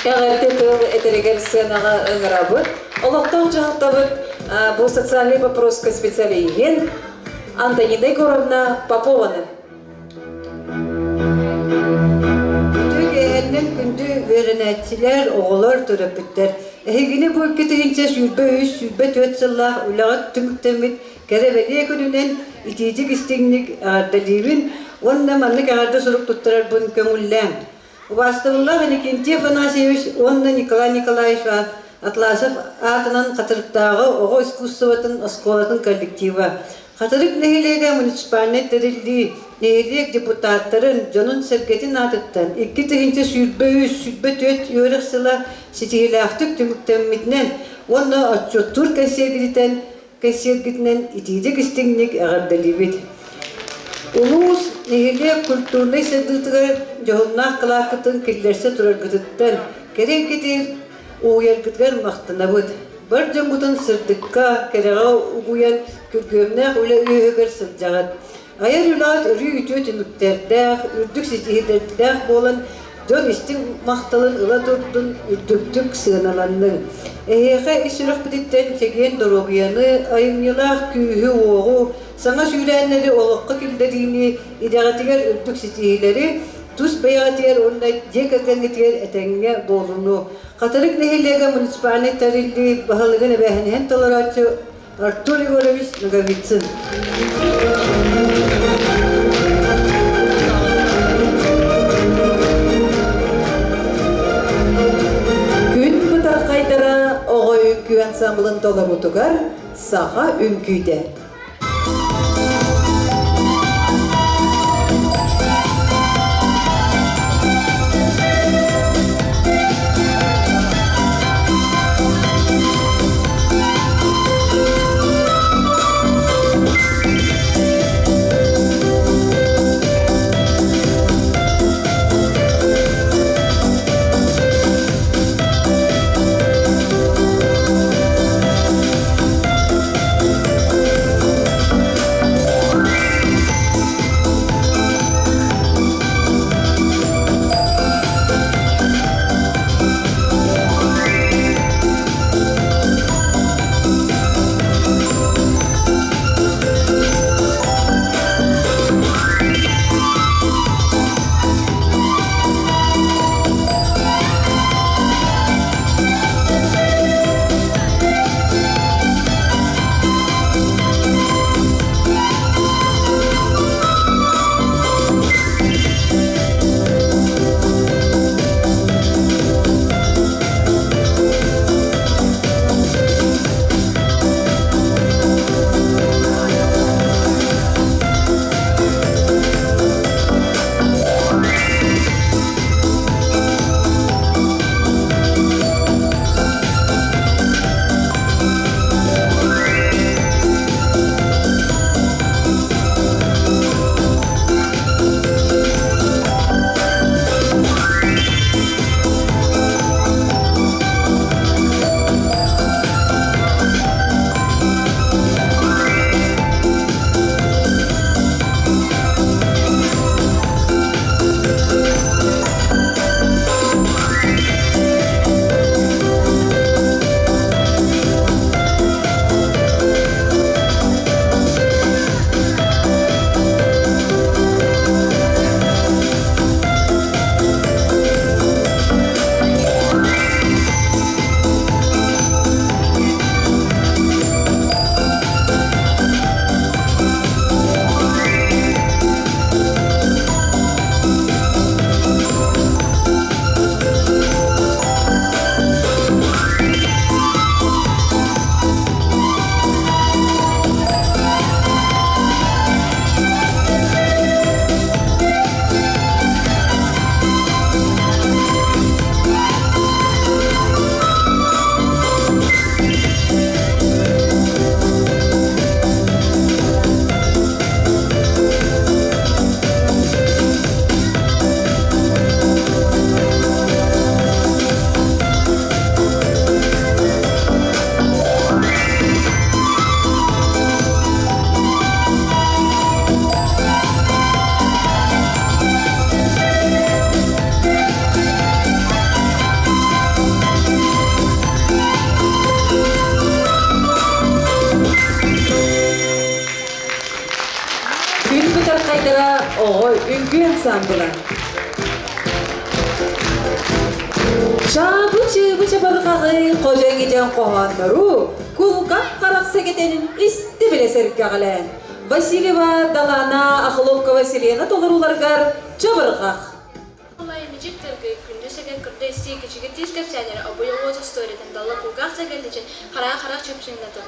Эҕэрдэ тыл этэригэр сыанаҕа ыҥырабыт. Олохтоох дьаһалтабыт бу социальный вопроска специалиһин Антонина Егоровна Попованы. Үтүө киэһэннэн күндү үөрэнээччилэр, оҕолор, төрөппүттэр. Эһигини бу 2023-24 сыллаах үлэҕит түмүктэммит кэрэ-бэлиэ күнүнэн итиитик истиҥник эҕэрдэлиибин уонна маннык эҕэрдэ сурук туттарарбын көҥүллээҥ. Убаастабыллаах Иннокентий Афанасьевич уонна Николай Николаевич Атласов аатынан Хатырыктааҕы оҕо искусствотын оскуолатын коллектива, Хатырык нэһилиэгэ муниципальнай тэриллии, нэһилиэк депутаттарын, дьонун-сэргэтин аатыттан 2023-24 үөрэх сыла ситиһиилээхтик түмүктэммитинэн уонна отчуоттуур кэнсиэргитинэн кэнсиэргитинэн итиитик-истиҥник эҕэрдэлиибит. Улуус, нэһилиэк культурнай сайдыытыгар дьоһуннаах кылааккытын киллэрсэ тураргытыттан кэрэ эйгэтигэр уһуйаргытыгар махтанабыт. Бар дьоҥҥутун сырдыкка, кэрэҕэ угуйан күргүөмнээх үлэ үөһүгэр сылдьаҕыт. Айар үлэҕит өрүү үтүө түмүктэрдээх, үрдүк ситиһиилэрдээх буолан, дьон истиҥ махталын ыла турдун, үрдүктүк сыаналанныҥ. Эһиэхэ ис сүрэхпититтэн чэгиэн доруобуйаны, айымньылаах күүһү-уоҕу, саҥа сүүрээннэри олоххо киллэриини, идэҕитигэр үрдүк ситиһиилэри, тус бэйэҕитигэр уонна дьиэ кэргэҥҥитигэр этэҥҥэ буолууну. Хатырык нэһилиэгэ муниципальнай тэриллии баһылыгын эбээһинэһин толорооччу Артур Егорович Ноговицын. Күн бытархайдара оҕо үҥкүү ансамблын толоруутугар саха үҥкүүтэ. ансамбла. Чаабы-чыыбы чабырҕаҕы хожоҥидьан хоһооннору кулгах харах сэгэтэнин исти билэ сэргэҕэлээн Васильева Далана Охлопкова Селена толорууларыгар чабырҕах. Мичик тыргый, күндү сэгэн кырда истии кичиги тиис кэпсээннэри обуй оҕуос историятын далла кулгаах сэгэнничин хараҕа харах чөпчүҥнэтин.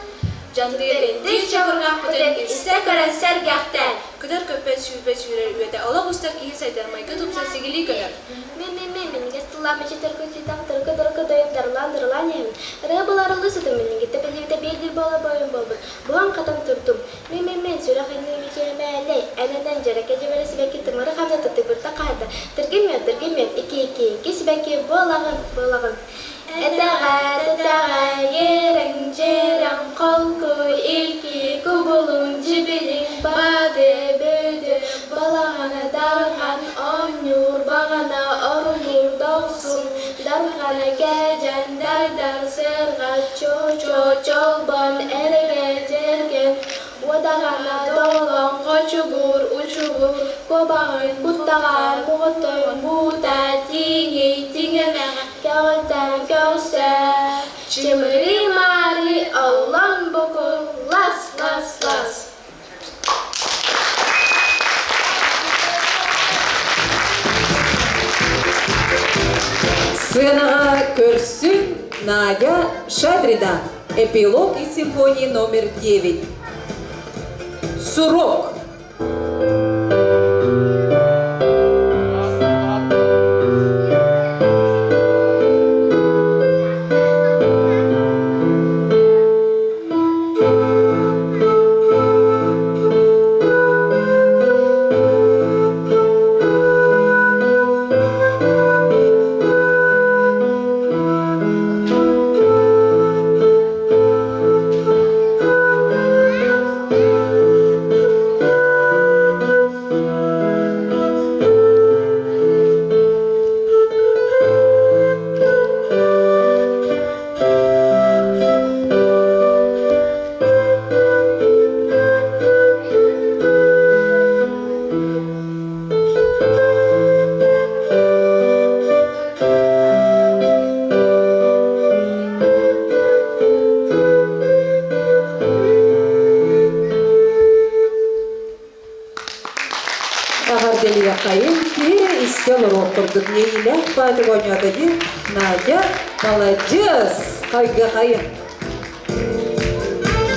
Дьандыыр чабырҕахпытын истэ көрөн сэргэхтээн, көтөр көппөт сүүрбэт сүүрэр үөтэ олох устар киһи сайдар майгы тупсар сигилии көнөр. Мин мин мин минньигэс тыллаах мичи төркү тиитэх төркө төркө дойум дарылаан дарылаан иһэбин. Ырыа быларылыы сытым минньигиттэ биллибитэ биир-биир буола бойум буолбут. Буһан-хатан турдум. Мин мин мин сүрэх иннин мичиэмээлэй, эн-энэн дьэрэкэ дьэбэрэ сибэкки тымыры хамната тыгырда хаһыта. Тыргын мүөт, тыргын мүөт, ики ики ики сибэкки буолаҕын, буолаҕын. Этэҕэ, тэтэҕэ, ерэҥ, дьэрэҥ, холкуй, илки, кубулун, дьибилиҥ, бады, бөдө, балаҕана, дархан, оонньуур, баҕана, орулуур, дохсун, дархана, кээдьэн, дардар, сырҕа, чо-чо, чолбон, эрэгэ, дьэргэн, Уодаҕана, доҕолоҥ, хочугур, учугур, куобаҕын, куттаҕа, моҕотой, буута, тииҥий, тиҥэмэҕэ, көҕүлтээн көҕүсэ, чымырый-маарый, оллоҥ букур, лас-лас-лас. Сценаҕа көрсүн Надя Шадрина. Эпилог из симфонии номер 9. Сурок. Эҕэрдэлиэххэйин киһи истэ олоруох курдук иэйиилээх баатык оонньоото дии Надя маладьыас хайгахайын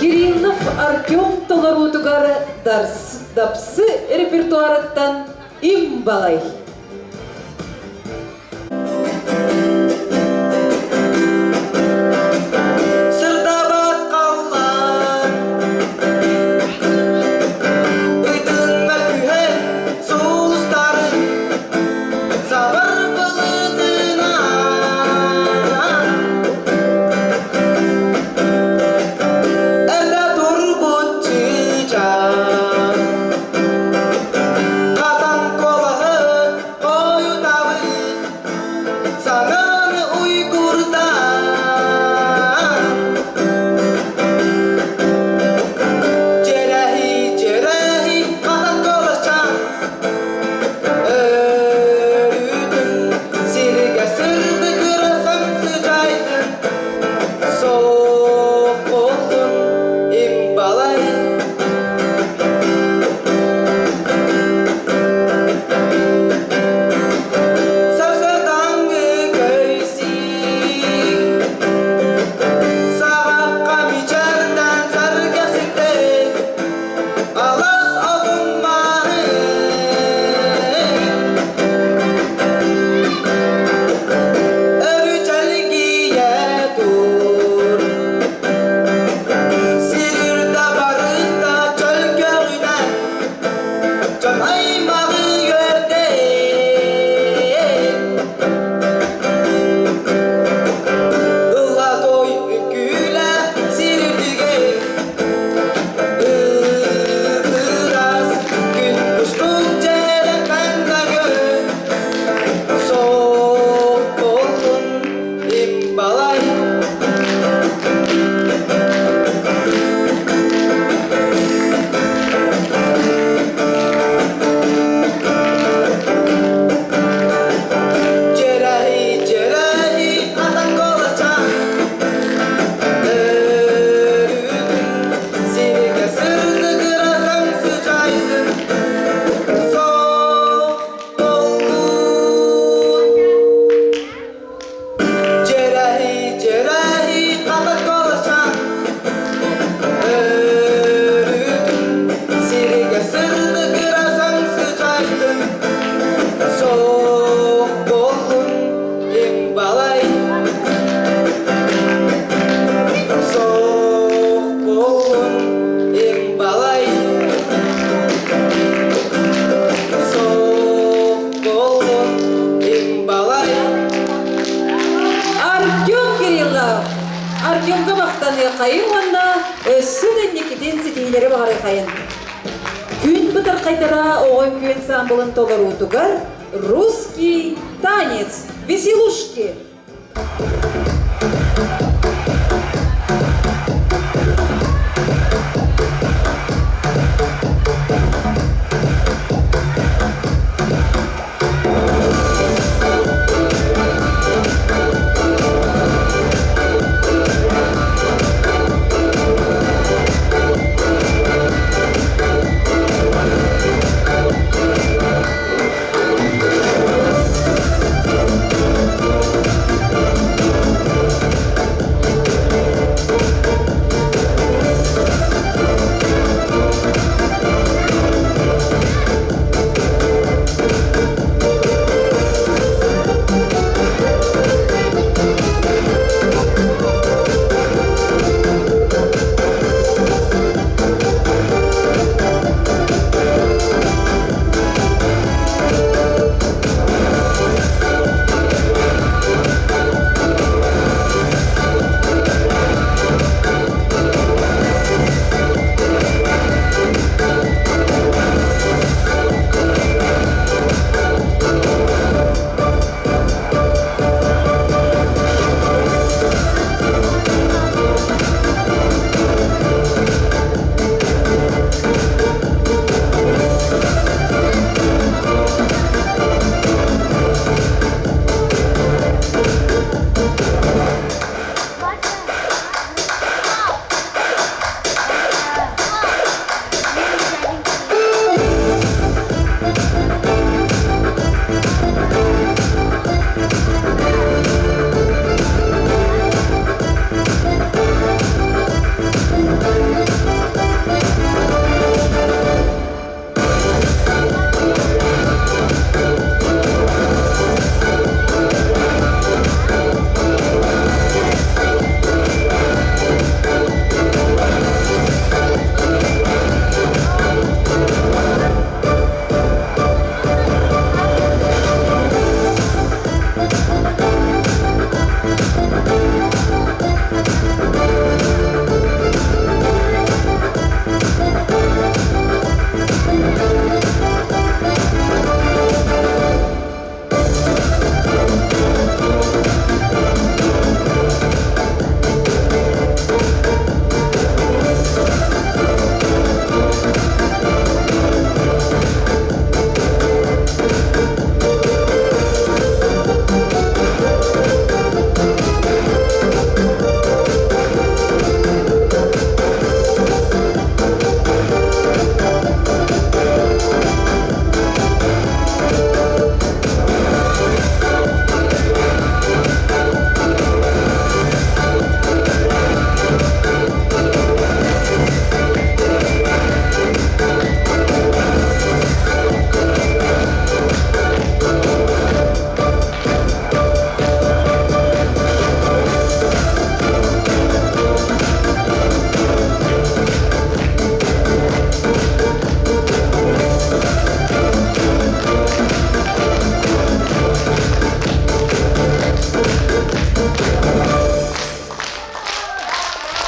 Кириллов Артем толоруутугар дапсы репертуарыттан Им балай. Сырдабат халлаан Ыйтыҥҥа түһэн сулустары Сабар былытынан Эрдэ турбут чыычаах Хатан куолаһын. Махтаныаххайыҥ уонна өссө да инникитин ситиһиилэри баҕарыаххайын. Күн бытархайдара оҕо үҥкүү ансаамбылын толоруутугар «Русский танец. Веселушки».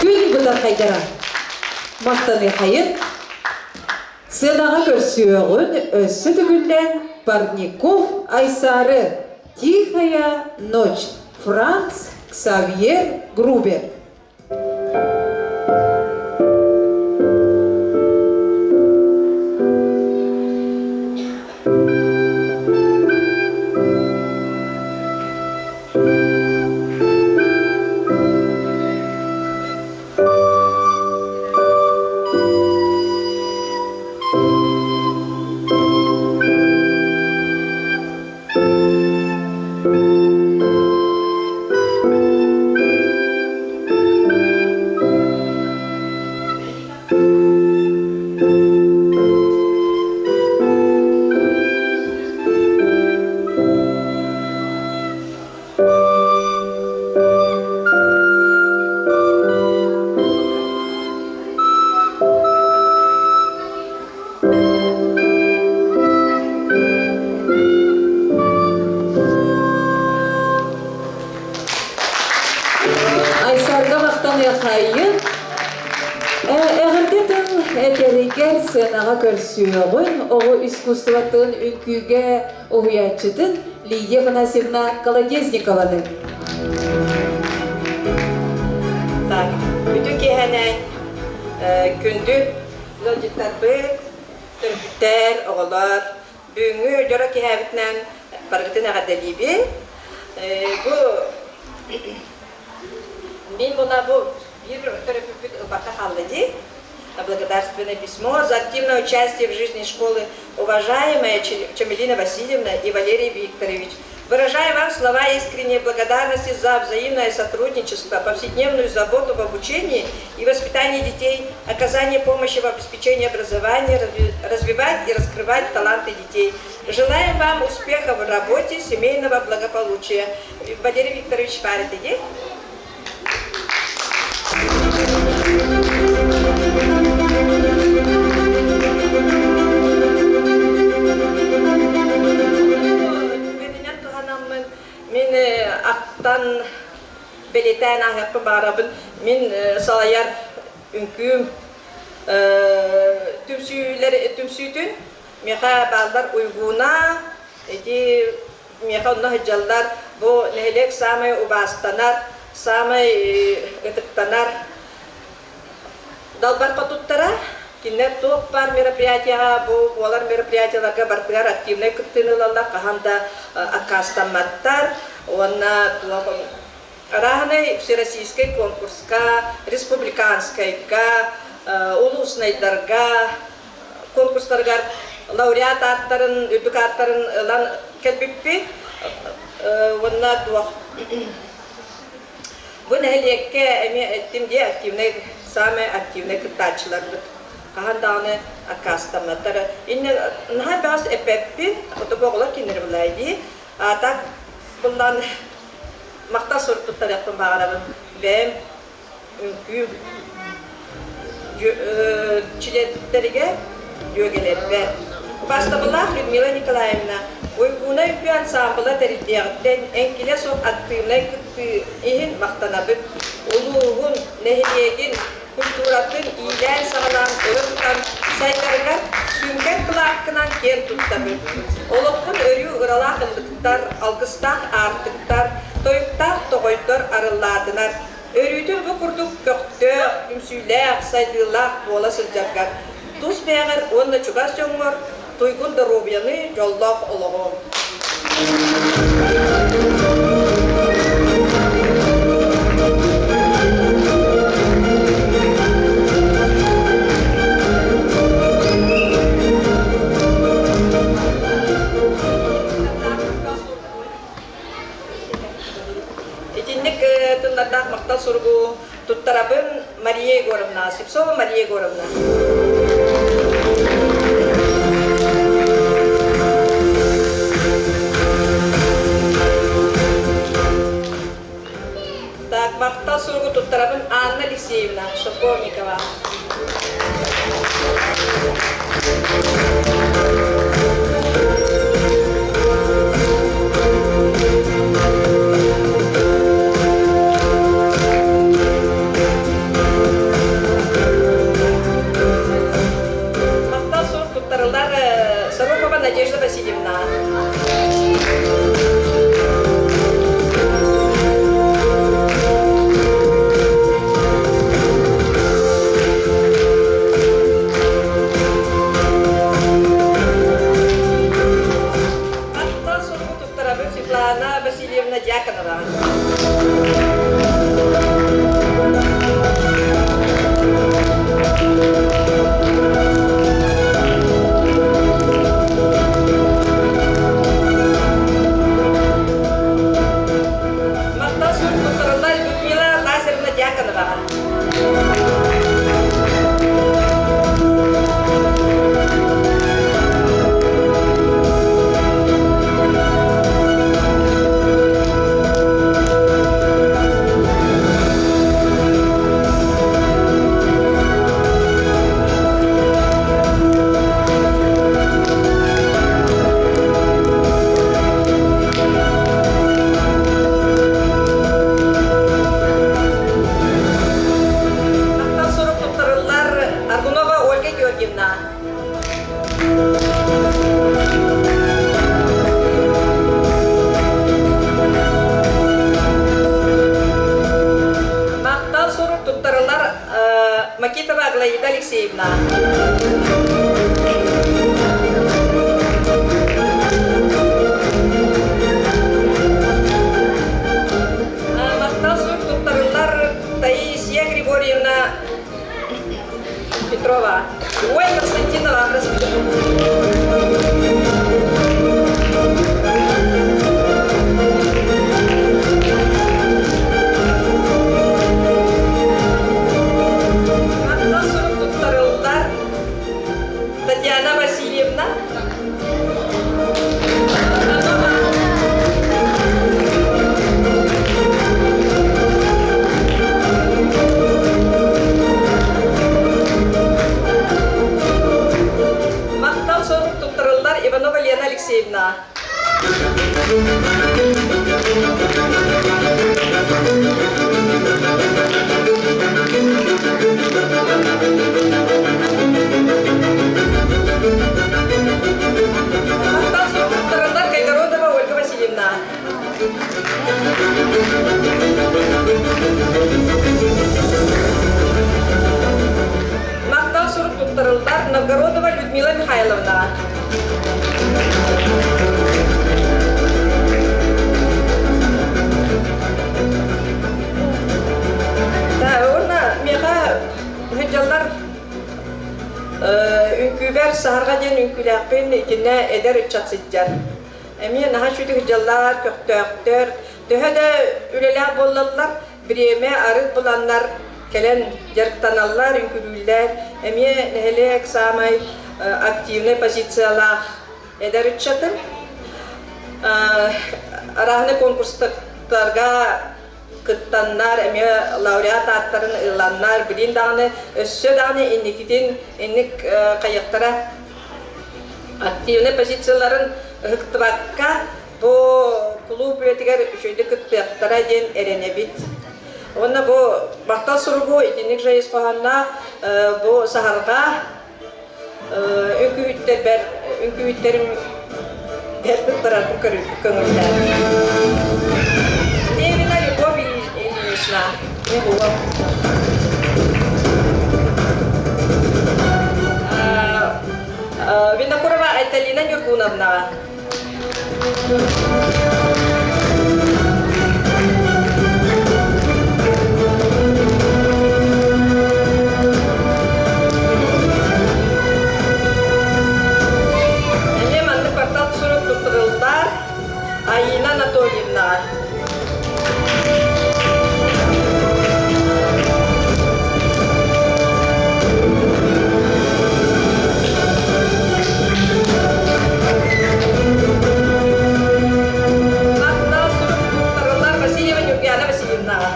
Күн бытархайдара Махтаныахайын сыанаҕа көрсүөҕүн өссө төгүллээн Парников Айсары Тихая ночь Франц Ксавьер Грубер. этэригэр сыанаҕа көрсүөҕүн оҕо искусствотын үҥкүүгэ уһуйааччытын Лидия Афанасьевна Колодезникованы. Так, бүтүн киэһэнэн күндү ыалдьыттарбыт, төрөппүттэр, оҕолор, бүгүҥҥү дьоро киэһэбитинэн барыгытын эҕэрдэлиибин. Бу мин була бу биир төрөппүппүт ылбакка хаалла дии. Благодарственное письмо за активное участие в жизни школы уважаемая Чамелина Васильевна и Валерий Викторович. Выражаю вам слова искренней благодарности за взаимное сотрудничество, повседневную заботу в обучении и воспитании детей, оказание помощи в обеспечении образования, развивать и раскрывать таланты детей. Желаем вам успехов в работе, семейного благополучия. Валерий Викторович Парит, иди. Мин аттан бэлиэтээн ааһыахпын баҕарабын. Мин салайар үҥкүүм түмсүүлэр түмсүүтүн миэхэ бааллар Уйгууна ити Миэхэ онно сылдьаллар. Бу нэһилиэк саамай убаастанар, саамай ытыктанар далбар хотуттара. Кинилэр туох баар мероприятиеҕа, бу буолар мероприятиеларга барытыгар активнай кыттыыны ылаллар, хаһан да аккаастамматтар. Уонна туох арааһынай всероссийскай конкурска, республиканскайга, улуснайдарга конкурстарыгар лауреат ааттарын, үрдүк ааттарын ылан кэлбиппит. Уонна туох бу нэһилиэккэ эмиэ эттим дии активнай, самый активнай кыттааччыларбыт. Хаһан даҕаны аккаастамматтар. Инне наһаа бөҕөс эппэппин, ото бу оҕолор кинилэри булай дии. А так буллан махтал сурук туттарыахпын баҕарабын. Бэйэм үҥкүүм чилиэттэригэр дьүөгэлэрбэр. Убаастабыллаах Людмила Николаевна, Уйгууна үҥкүү ансаамбыла тэриллиэҕиттэн эҥкилэ суох актыыбынай кыттыы иһин махтанабыт. Улууһун, нэһилиэгин культуратын иилээн-саҕалаан өрө тутан сайдарыгар сүҥкэн кылааккынан киэн туттабыт. Олоххун өрүү ыралаах ыллыктар, алгыстаах аартыктар, тойуктаах тоҕойдор арыллаатынар. Өрүүтүн бу курдук көхтөөх, түмсүүлээх, сайдыылаах буола сылдьаргар, тус бэйэҕэр уонна чугас дьоҥҥор туйгун доруобуйаны, дьоллоох олоҕу! Итинник тыллардаах махтал суругу туттарабын Мария Егоровна, Слепцова Мария Егоровна. Так, махтал суругу туттарабын Анна Алексеевна Шелковникова. Махтал сурук туттарылар Сорокова Надежда Васильевна. Махтал суругу туттарабын Светлана Васильевна Дьяконова. Махтал сурук туттарыллар Людмила Лазаревна Дьяконоваҕа. Махтал суруктарылар Кайгородова Ольга Васильевна. Махтал сурук туттарыллар Новгородова Людмила Михайловна. Уонна миэхэ сылдьаллар үҥкүүбэр саһарҕа диэн үҥкүүлээхпин итиннэ эдэр ыччат сылдьар. Эмиэ наһаа үчүгэй сылдьаллар, көхтөөхтөр. Төһө да үлэлээх буоллаллар, бириэмэ арыт буланнар кэлэн дьарыктаналлар, үҥкүүлүүллэр. Эмиэ нэһилиэк саамай активнай позициялаах эдэр ыччатым. Арааһынай конкурстарга кыттаннар, эмиэ лауреат ааттарын ыланнар, билин даҕаны, өссө даҕаны инникитин инник хайыахтара активнай позицияларын ыһыктыбакка бу кулууп үлэтигэр үчүгэйдик кыттыахтара диэн эрэнэбит. Уонна бу махтал суругу итинник же ис хоһоонноох бу саһарҕа үҥкүүһүттэрбэр үҥкүүһүттэрим бэрт барарбын көҥүллээн. Левина Любовь Ильинична. Винокурова Айталина Нюргуновнаҕа. Эмиэ маннык портал сурук туттарыллар Айина Анатольевнаҕа. Махтал сурук туттарыллар Васильева Нюргиана Васильевнаҕа.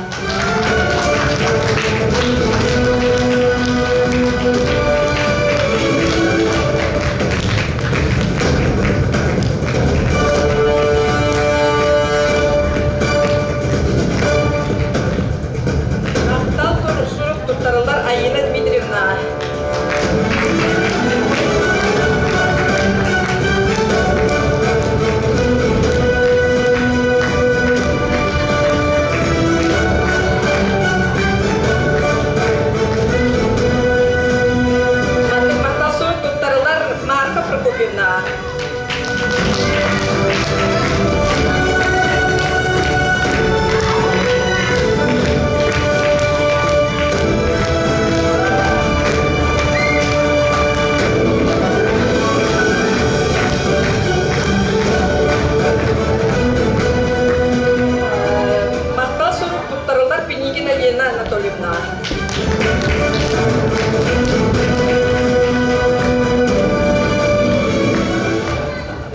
Махтал сурук туттарыллар Айина Дмитриевнаҕа. Маннык махтал сурук туттарылар Марфа Прокопьевнаҕа. Махтал сурук туттарылар Пинигина Лена Анатольевна.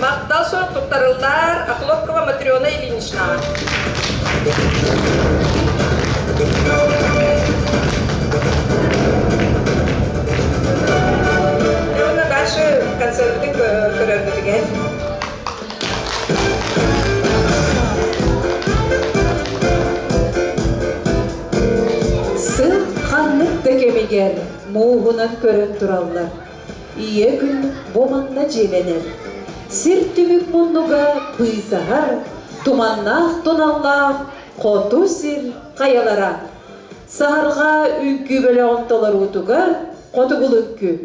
Махтал сурук туттарыллар Охлопкова Матрена Ильинична. Уонна дальше концертын көрөргүтүгэр. Сыл ханнык да кэмигэр мууһунан көрөн тураллар. Ийэ күн бу манна дьиэлэнэр. Сир түмүк муннуга быысаһар, туманнаах туналлаах хоту сир хайалара. Саһарҕа үҥкүү бөлөҕүн толоруутугар хотугул үҥкүү.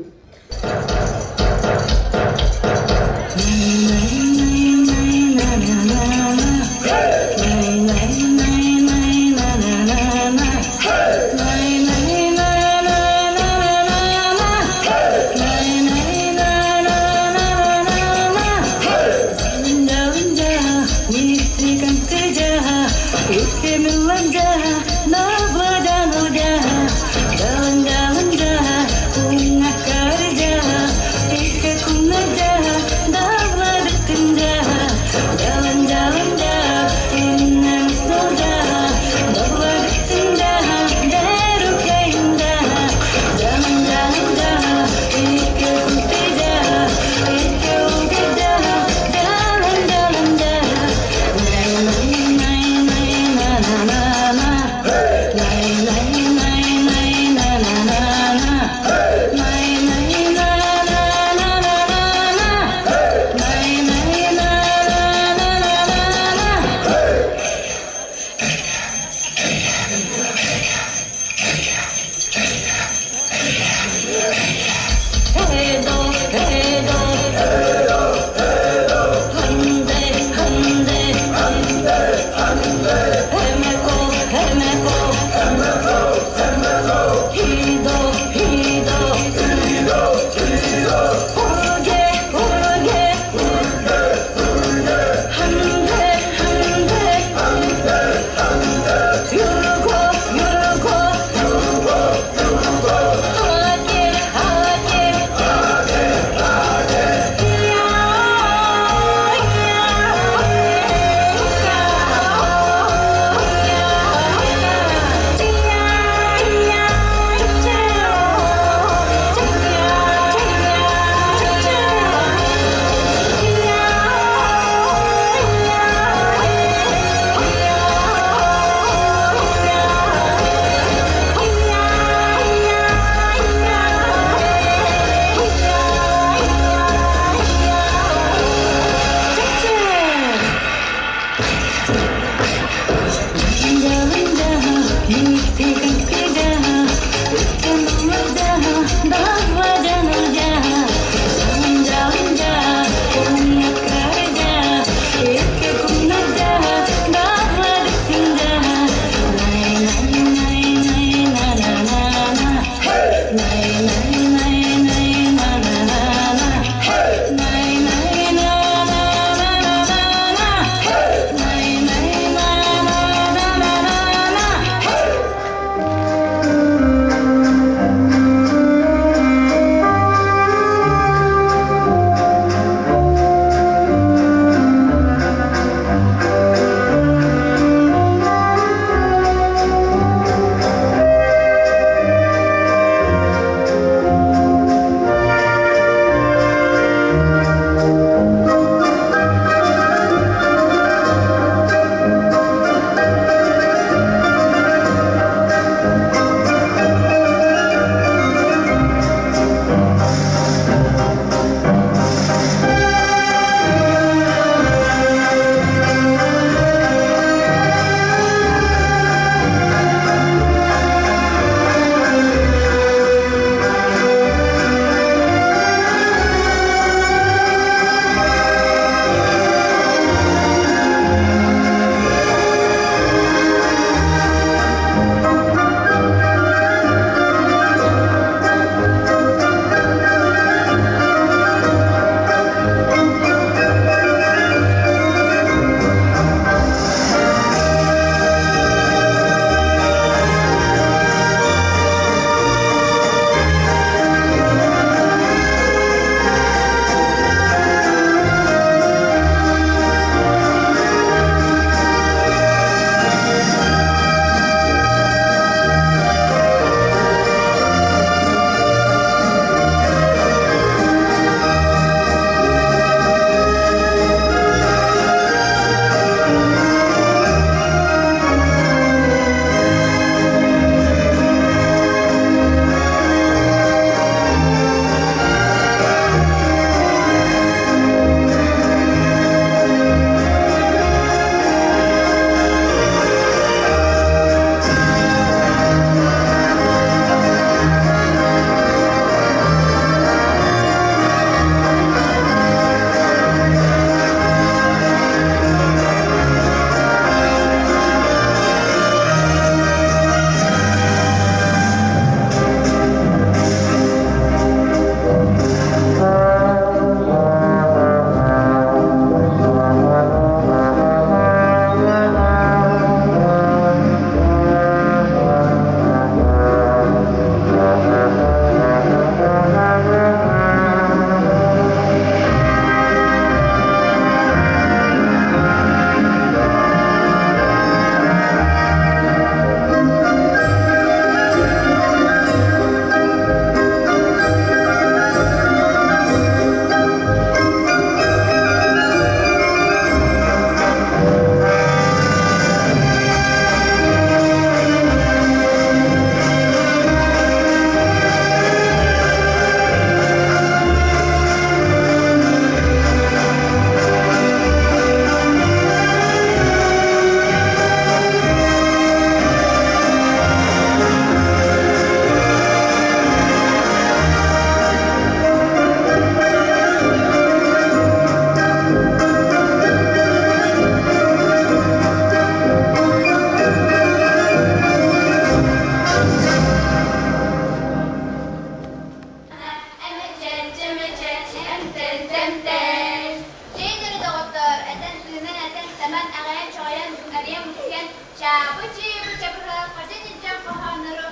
Аламан аҕайан чоҕойон арыйан мускуйан чаабы чыыбы чабырҕа хадьа ньидьэн хоһооннору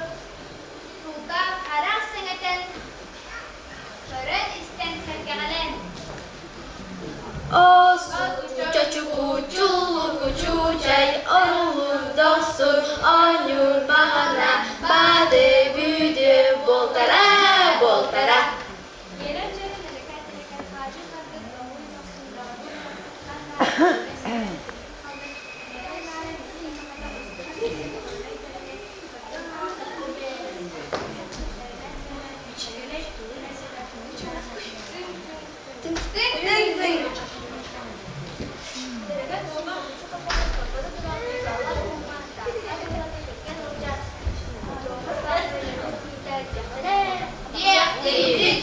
кулгаах харах сэҥэтэн көрөн-истэн сэргэҕэлээн Чочукучуллукучуучай орулун дохсун оонньуур баҕана баады бүүдү буолтара буолтара Диэхтиибит.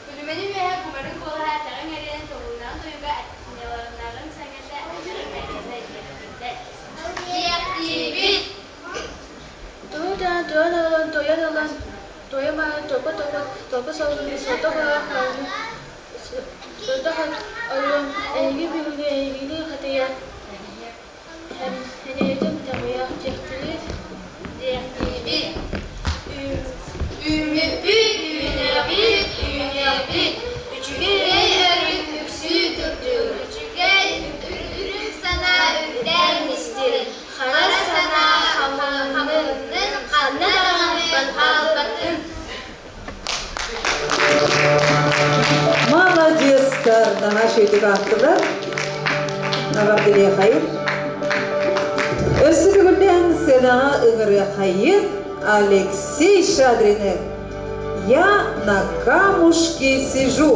Күлүмэни үөһэ кумарын куолаһа этэҕиҥ эриэнэ тобулуннаҕын тойуга ньаларыннаҕын саҥата этэҕиҥ эриэнэ диэхтииллэр. Диэхтиибит. Туһутаан туйан ылан, туйан ылан, туйа-маайа топа-топа, топа салгыны сотох ыраах ойууну сотох ойуун эһиги бүгүнү эһигини хатыйа Энэйэтин тамыйах диэхтиир Диэхтиибит. Үүммүппүт, үүнэбит, үүнэбит. Үчүгэй өрүт үксүү турдун. Үчүгэй үрүҥ санаа үрдээн истин. Хара санаа хамыһыннын, ханна даҕаны хаалбатын. Молодецтар, наһаа үчүгэйдик ааттылар. Абардылыахайын. Өссө төгүллээн сценаҕа ыҥырыахайын Алексей Шадрины «Я на камушке сижу».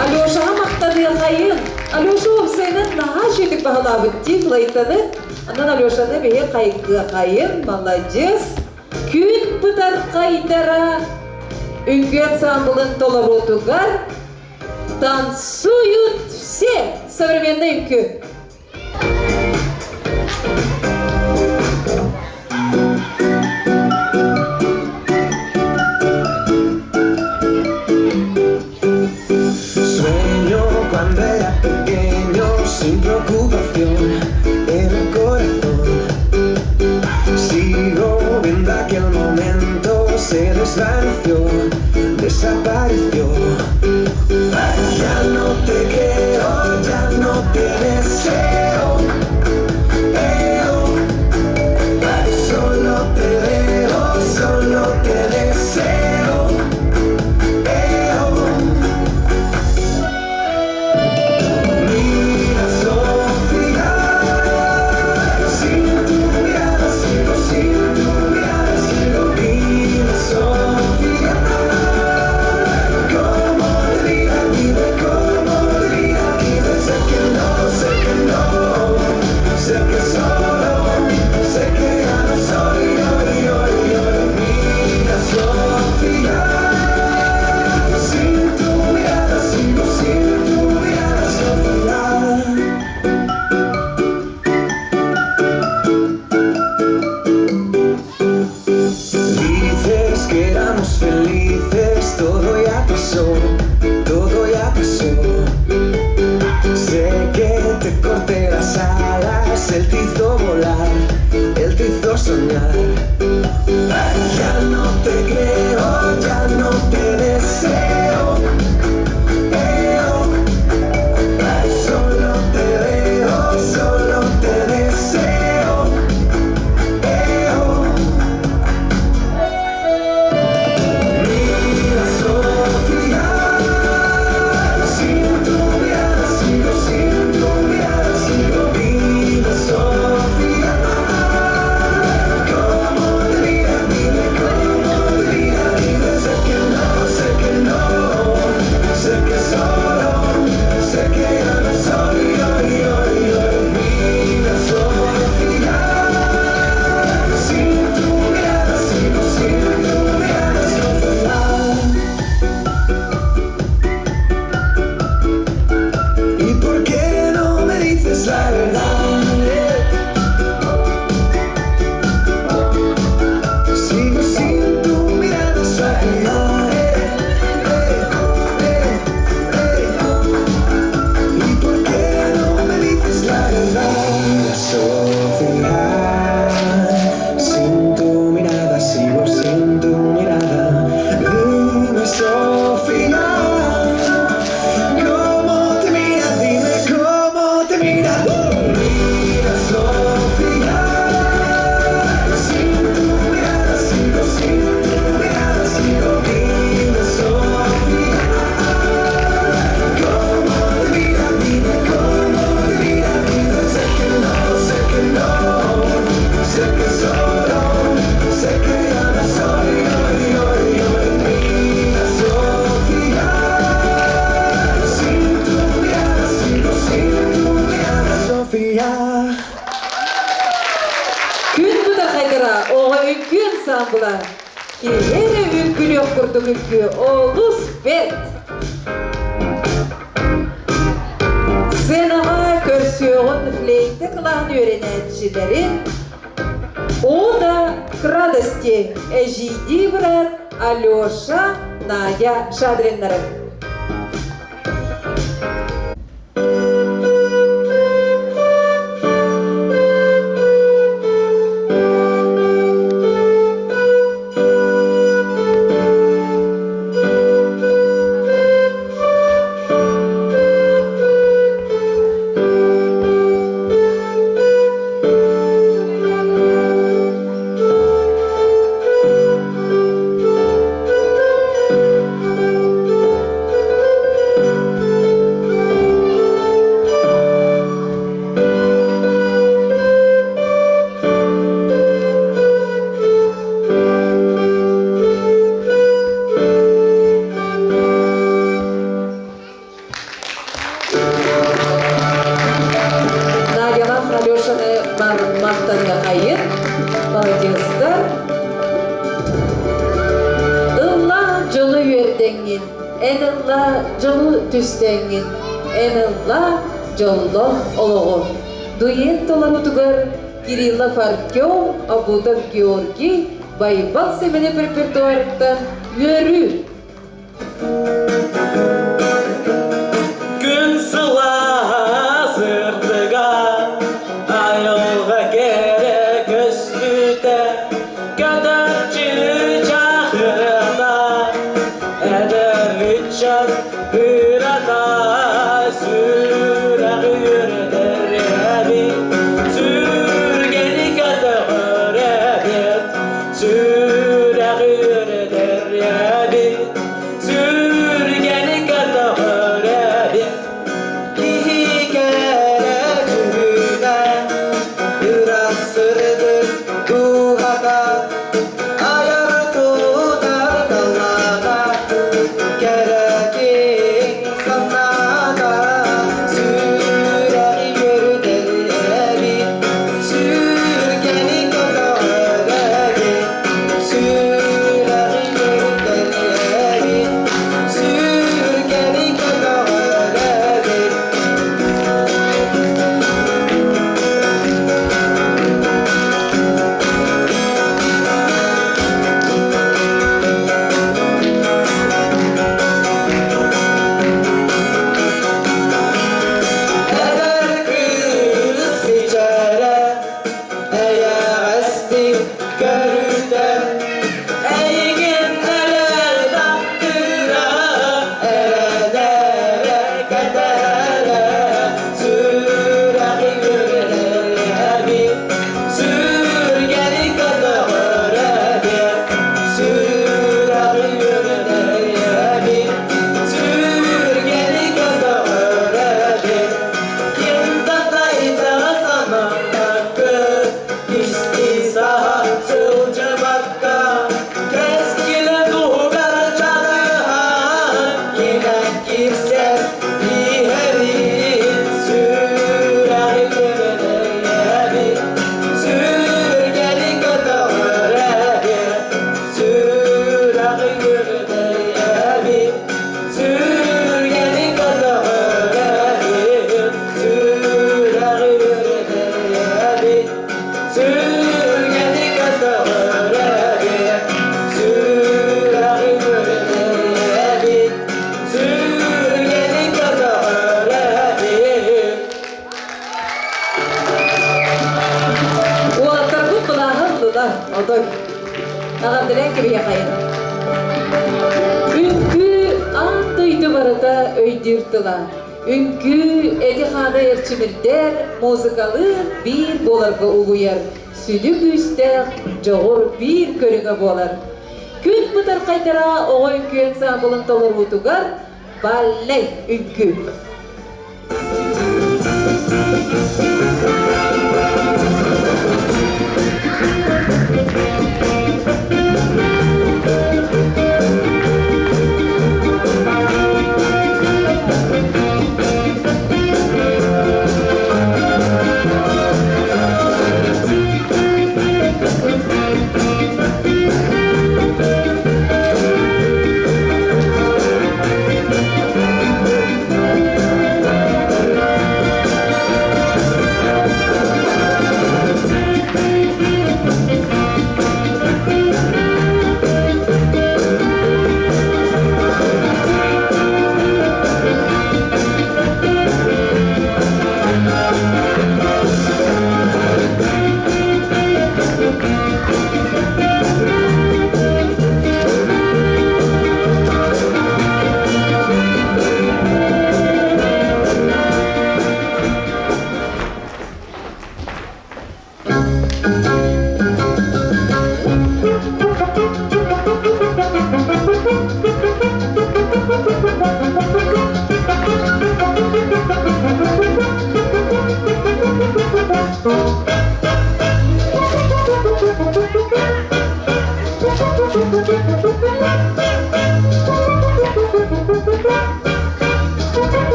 Алешаҕа махтаныахайын. Алеша уопсайынан наһаа үчүгдүк баһылаабыт дии флейтаны. Онон Алешаны биһи хайгыахайын, маладьыас. Күн бытархайдара үҥкүү ансамблын толоруутугар танцуют все современный үҥкүү. Sueño cuando era pequeño, sin preocupación en el corazón. Sigo viendo aquel momento, se desvaneció, desapareció. Ya no te creo, ya no te deseo. Eo. Solo te veo, solo te deseo. Eo. Mira, Sofía, sin tu mirada sigo, sin tu mirada sigo. Mira, Sofía, cómo te mira, dime cómo te mira, dime. Sé que no, sé que no, sé que solo, sé que ya no soy yo, yo, yo. Mira, Sofía, sin tu mirada sigo, sin tu mirada, Sofía. Dices que éramos felices, todo ya pasó, todo ya pasó. Sé que te corté las alas, él te hizo volar, él te hizo soñar. Ya no te creo. курдук үҥкүү олус бэрт. Сценаҕа көрсүөҕүн флейта кылааһын үөрэнээччилэрин Ода к радости эжийдии быраат Алеша, Надя Шадриннары. Надялаах Алешаны махтаныахайын, молодецтар. Ылла дьону үөрдэҥҥин, эн ылла дьону түстэҥҥин, эн ылла дьолло олоҕу. Дует толорутугар Кириллов Артем, Обутов Георгий, Байбал Семенов репертуарыттан үөрүү. Күн сылаас сырдыга, айылҕа кэрэ көстүүтэ, көтөччү чахырата, эдэр ыччат ырата, сүрэх үөрдэр эбит, сүргэни көтөҕөр эбит, сүрэх үөрдэр эбит, сүргэни көтөҕөр эбит. Киһи кэрэ күнэ, ыраас сырдык дууһата, айар тутар даллаҕа, кэрэ киэҥ санаата, сүрэҕи үөрдэр эбит, сүргэни көтөҕөр эбит, сүрэҕи үөрдэр эбит, сүргэни көтөҕөр эбит. Эдэр кыыс мичээрэ, эйэҕэстик көрүтэ, эйигин эрэ таптыыра, эрэнэрэ кэтэрэ, сүрэҕиҥ үөрэнэр сүргэни көтөҕөр эбит, сүрэҕиҥ үөрэнэр сүргэни көтөҕөр эбит. Ким да тайдаҕа санаакы, исти саһа сылдьыбакка, кэскилэ туһугар дьаныһан, кимэн киирсэр иһэрин, сүрэҕи үөрэнэр сүргэни көтөҕөр эбит, сүрэҕи үөрэнэр сүргэни көтөҕөр эбит, сүрэҕи үөрэнэр эбит, сүргэни көтөҕөр эбит, сүрэҕи үөрэнэр эбит, сүргэни көтөҕөр эбит. Уолаттарбыт былааһын ыллылар, отой. Аҕардылаан кэбиһиэхэйин. Үҥкүү аан дойду барыта өйдүүр тыла. Үҥкүү эти-хааны эрчимирдэр, музыкалыын биир буоларга угуйар, сүдү күүстээх дьоҕур биир көрүҥэ буолар. Күн бытархайдара оҕо үҥкүү ансаамбылын толоруутугар баллей үҥкүү.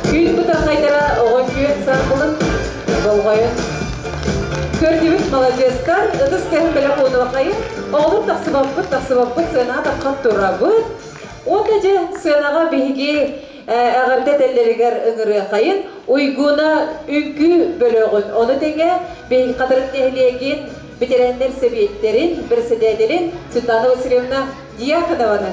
Күн бытархайдара оҕо күөн саргылын болҕойон көрдүбүт маладьыастар ытыс тыаһын бэлэх уонуохайын оҕолор тахсыбаппыт тахсыбаппыт сыанаҕа таххан турабыт уонна дьэ сыанаҕа биһиги эҕэрдэ этэллэригэр ыҥырыахайын Уйгуна үҥкүү бөлөҕүн ону тэҥэ биһиги Хатырык нэһилиэгин бэтэрээннэр сэбиэттэрин бэрэссэдээтэлин Светлана Васильевна Дьяконованы.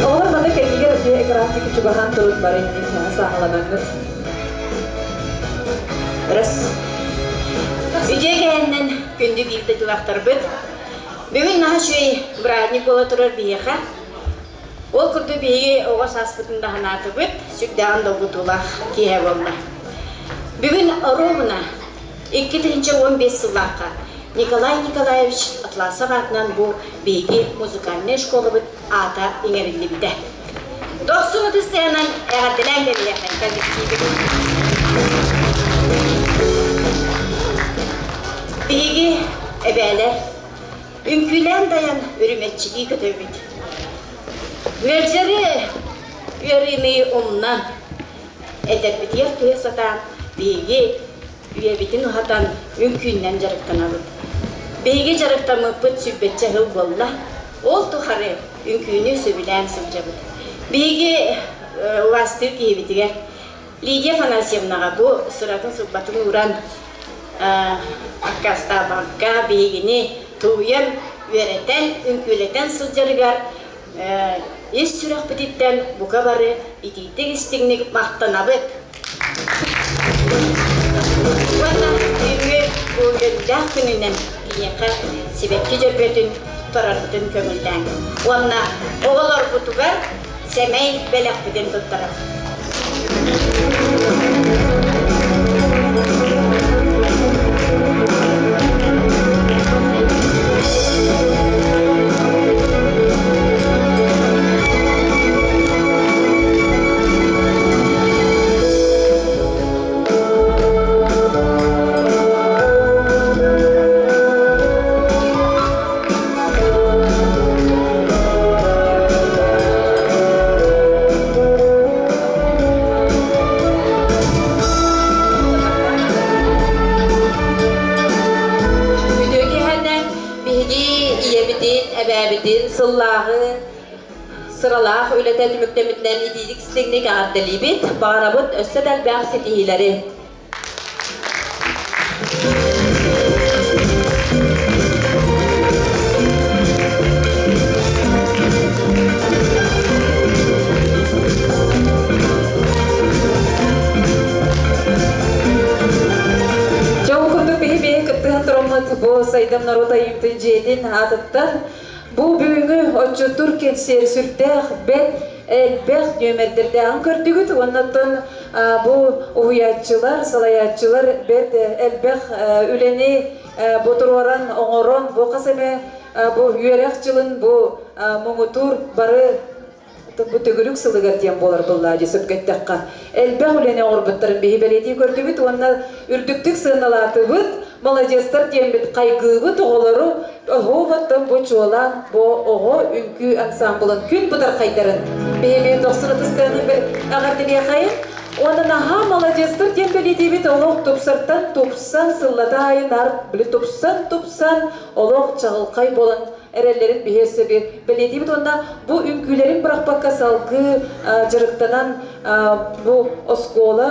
Оҕолор манна кэннигэр дьиэ экран диэки чугаһаан турун бары сааһыланаҥҥыт. Раз. Үтүө кэһэннэн күндү биир дойдулаахтарбыт. Бүгүн наһаа үчүгэй бырааһынньык буола турар биһиэхэ. Ол курдук биһиги оҕо сааспытын да санаатыбыт, сүрдээҕин долгутуулаах киэһэ буолла. Бүгүн оруобуна 2015 сыллаахха Николай Николаевич Атласов аатынан бу биһиги музыкальнай школабыт аата иҥэриллибитэ. Дохсун ытыс тыаһынан эҕэрдэлээн кэлиэххэ коллективы. Биһиги эбээлэр Үҥкүүлээн дайан үрүмэччилии көтөбүт. Ыалдьары ыарыыны умнан, эдэрбитигэр түһэ сатаан биһиги үйэбитин уһатан үҥкүүннэн дьарыктанабыт. Биһиги дьарыктаммыппыт сүүрбэччэ сыл буолла. Ол тухары үҥкүүнү сөбүлээн сылдьабыт. Биһиги убаастыыр киһибитигэр Лидия Афанасьевнаҕа бу сыратын-сылбатын ууран аккаастаабакка биһигини тууйан, үөрэтэн, үҥкүүлэтэн сылдьарыгар ис сүрэхпититтэн бука бары итиитик-истиҥник махтанабыт. Уонна бүгүҥҥү бу үөрүүлээх күнүнэн киниэхэ сибэкки дьөрбөтүн туттарарбытын көҥүллээҥ. Уонна оҕолорбутугар сэмэй бэлэхпитин туттарабыт. Үтүө киэһэнэн биһиги ийэбитин, эбээбитин сыллааҕы сыралаах үлэтэ түмүктэммитинэн итиитик истиҥник эҕэрдэлиибит. Баҕарабыт өссө да элбэх ситиһиилэри. Дьэ, ол курдук биһи биһи кыттыһан тураммыт бу Сайдам норуот айымтын дьиэтин аатыттан бу бүгүҥҥү отчуттуур кэнсиэр сүрдээх бэрт элбэх нүөмэрдэрдээҕин көрдүгүт уонна оттон бу уһуйааччылар, салайааччылар бэрт элбэх үлэни бу туруоран, оҥорон, бу хас эмэ бу үөрэх дьылын бу муҥутуур бары бу төгүрүк сылыгар диэн буолар быллаа дии сөпкө эттэххэ элбэх үлэни оҥорбуттарын биһи бэлиэтии көрдүбүт уонна үрдүктүк сыаналаатыбыт маладьыастар диэммит хайгыыбыт оҕолору оһуобаттан бу чуолаан бу оҕо үҥкүү ансамблын күн бытархайдарын биһиги дохсун ытыстыаны бір эҕэрдэлиэхэйин уонна наһаа маладьыастар диэн бэлиэтиибит олох тупсартан тупсан сыллата аайы наар били тупсан тупсан олох чаҕылхай буолан эрэллэрин биһи өссө биир бэлиэтиибит уонна бу үҥкүүлэрин бырахпакка салгыы дьарыктанан бу оскуола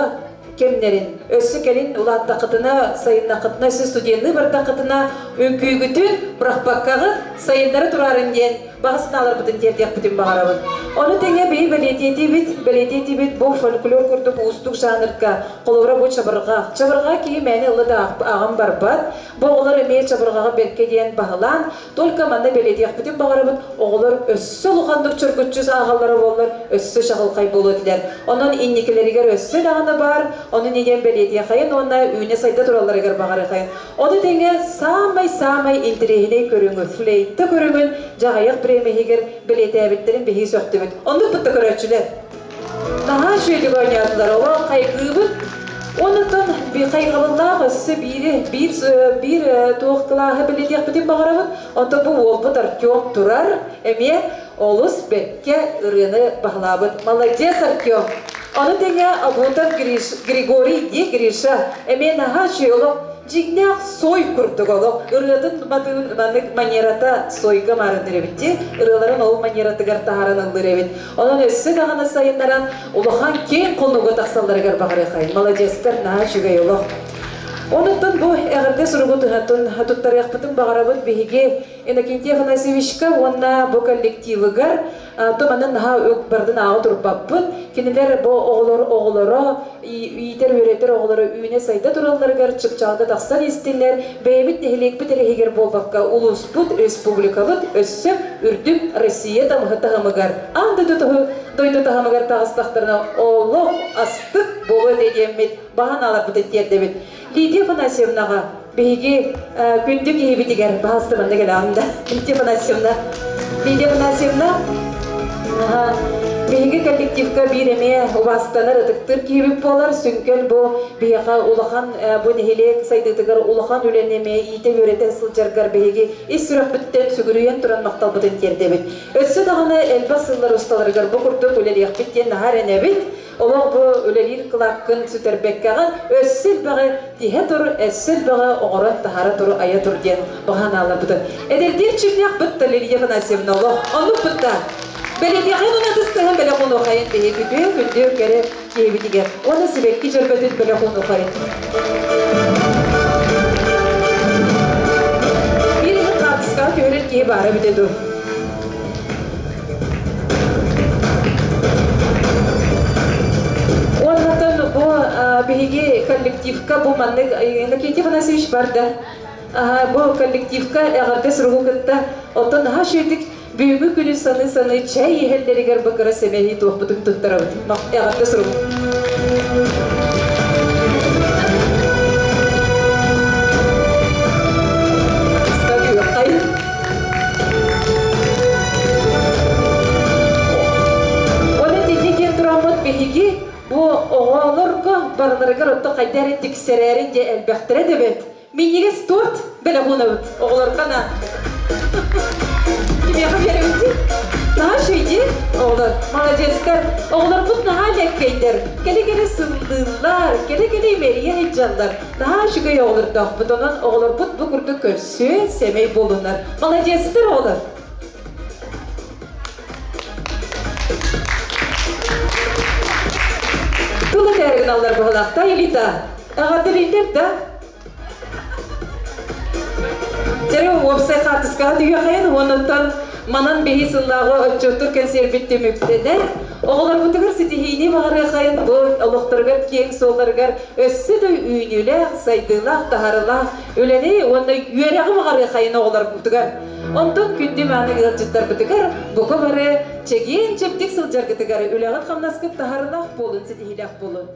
кэмнэрин өссө кэлин улааттаххытына сайыннаххытына өссө студенныы бардаххытына үҥкүүгүтүн бырахпаккаҕыт сайыннара турарын диэн. баҕа санааларбытын тиэрдиэхпитин баҕарабыт. Ону тэҥэ биһи бэлиэтиэтибит, бэлиэтиэтибит бу фольклор курдук уустук жанрга, холобура бу чабырҕах. Чабырҕа киһи мээнэ ылла да аҕам барбат. Бу оҕолор эмиэ чабырҕаҕы бэркэ диэн баһылаан, только манна бэлиэтиэхпитин баҕарабыт, оҕолор өссө улаханнык чоргуччу ааҕаллара буоллар, өссө чаҕылхай буолуо этилэр. Онон инникилэригэр өссө даҕаны баар, ону диэн бэлиэтиэхэйин уонна үүнэ-сайда туралларыгар баҕарыахайын. Ону тэҥэ саамай-саамай интэриэһинэй көрүҥү, флейта көрүҥүн дьаҕайах бириэмэһигэр бэлиэтээбиттэрин биһиги сөхтүбүт. Оннук кытта көрөөччүлэр. Наһаа үчүгэйдик оонньоотулар, олох хайгыыбыт. Онтон хайҕабыллаах өссө биири, биир, биир туох кылааһы бэлиэтиэхпитин баҕарабыт. Онтон бу уолбут Артем турар, эмиэ олус бэркэ ырыаны баһылаабыт. Молодец, Артем! Ону тэҥэ Абутов Григорий Ди Гриша эмиэ наһаа үчүгэй олох дьиҥнээх сой курдук олох ырыатын матыын маннык манерата сойга маарынныр эбит дии ырыаларын ол манератыгар таһааран ыллыыр эбит онон өссө даҕаны сайыннаран улахан киэҥ хонууга тахсалларыгар баҕарыахай молодецтар наһаа үчүгэй олох Онуттан бу эҕэрдэ суругу туттарыахпытын баҕарабыт биһиги Иннокентий Афанасьевичка уонна бу коллективыгар туманын наһаа бардын ааҕа турбаппын. Кинилэр бу оҕолор оҕолоро, иитэр-үөрэтэр оҕолоро үүнэ-сайда туралларыгар чыпчаалга тахсан истиннэр, бэйэбит нэһилиэкпит эрэ иһигэр буолбакка, улууспут, республикабыт өссө үрдүк Россия таһымыгар, аан дойду дойду таһымыгар таҕыстахтарына олох астык буолуо этэ диэммит баһан ааларбытын тиэрдэбит. Лидия Афанасьевнаҕа биһиги күндү киһибитигэр баһаастыбанна кэлэҕин да Лидия Афанасьевна Лидия Афанасьевна биһиги коллективка биир эмиэ убаастанар ытыктыыр киһибит буолар сүҥкэн бу биһиэхэ улахан бу нэһилиэк сайдыытыгар улахан үлэни эмиэ иитэ-үөрэтэ сылдьаргар биһиги ис сүрэхпиттэн сүгүрүйэн туран махталбытын тиэрдэбит. Өссө даҕаны элбэх сыллар усталарыгар бу курдук үлэлиэхпит диэн наһаа эрэнэбит. Олох бу үлэлиир кылааккын сүтэрбэккэҕин өссө элбэҕи тиһэ тур, өссө элбэҕи оҥорон таһара тур, айа тур диэн баҕа санааларбытын. Эдэрдиир чимнээх бытта Лилия Афанасьевна олох оннук бытта. Бэлиэтиэхин унатыстыһын бэлэх уонуохайын биһи күндү күндү кэрэ киһибитигэр уонна сибэкки дьөрбөтүн бэлэх уонуохайын. Биир иһин хаартыскаҕа түһэрэр киһи баара эбитэ дуу. Уоннатан бу биһиги коллективка бу маннык Иннокентий Афанасьевич бар да бу коллективка эҕэрдэ суругу кытта оттон наһаа үчүгэйдик бүгүҥҥү күнү саныы-саныы чэй иһэллэригэр бу кыра сэмэһии туохпутун туттарабыт. Эҕэрдэ суругу. Оны тинни диэн тураммыт биһиги бу оҕолорго барыларыгар отто хайда эрэ тиксэрээри дьэ элбэхтэрэ дэбэт. Минньигэс торт бэлэхунабыт оҕолорго на. Кимиэхэ биэрэбит Наһаа үчүгэй оҕолор, молодецтар. Оҕолорбут наһаа лэккэйдэр, кэлэ-кэлэ сыллыыллар, кэлэ-кэлэ имэрийэ сылдьаллар. Наһаа үчүгэй оҕолордоохпут, онон оҕолорбут бу курдук көрсүө, сэмэй буолунар. Молодецтар оҕолор! Тыл этээри гыналлар быһылаахта Элита. Эҕэрдэлииллэр да? Дьэ, уопсай хаартыскаҕа түһүөххэйин уонуттан манан биһи сыллааҕы отчуоттур кэнсиэрбит түмүктэнэр. Оҕолорбутугар ситиһиини баҕарыахайын бу олохторугар киэҥ суолларыгар өссө да үүнүүлээх, сайдыылаах, таһарылаах үлэни уонна үөрэҕи баҕарыахайын оҕолорбутугар. Онтон күндү мааны ыалдьыттарбытыгар бука бары чэгиэн-чэбдик сылдьаргытыгар үлэҕит-хамнаскыт таһарылаах буолун, ситиһиилээх буолун.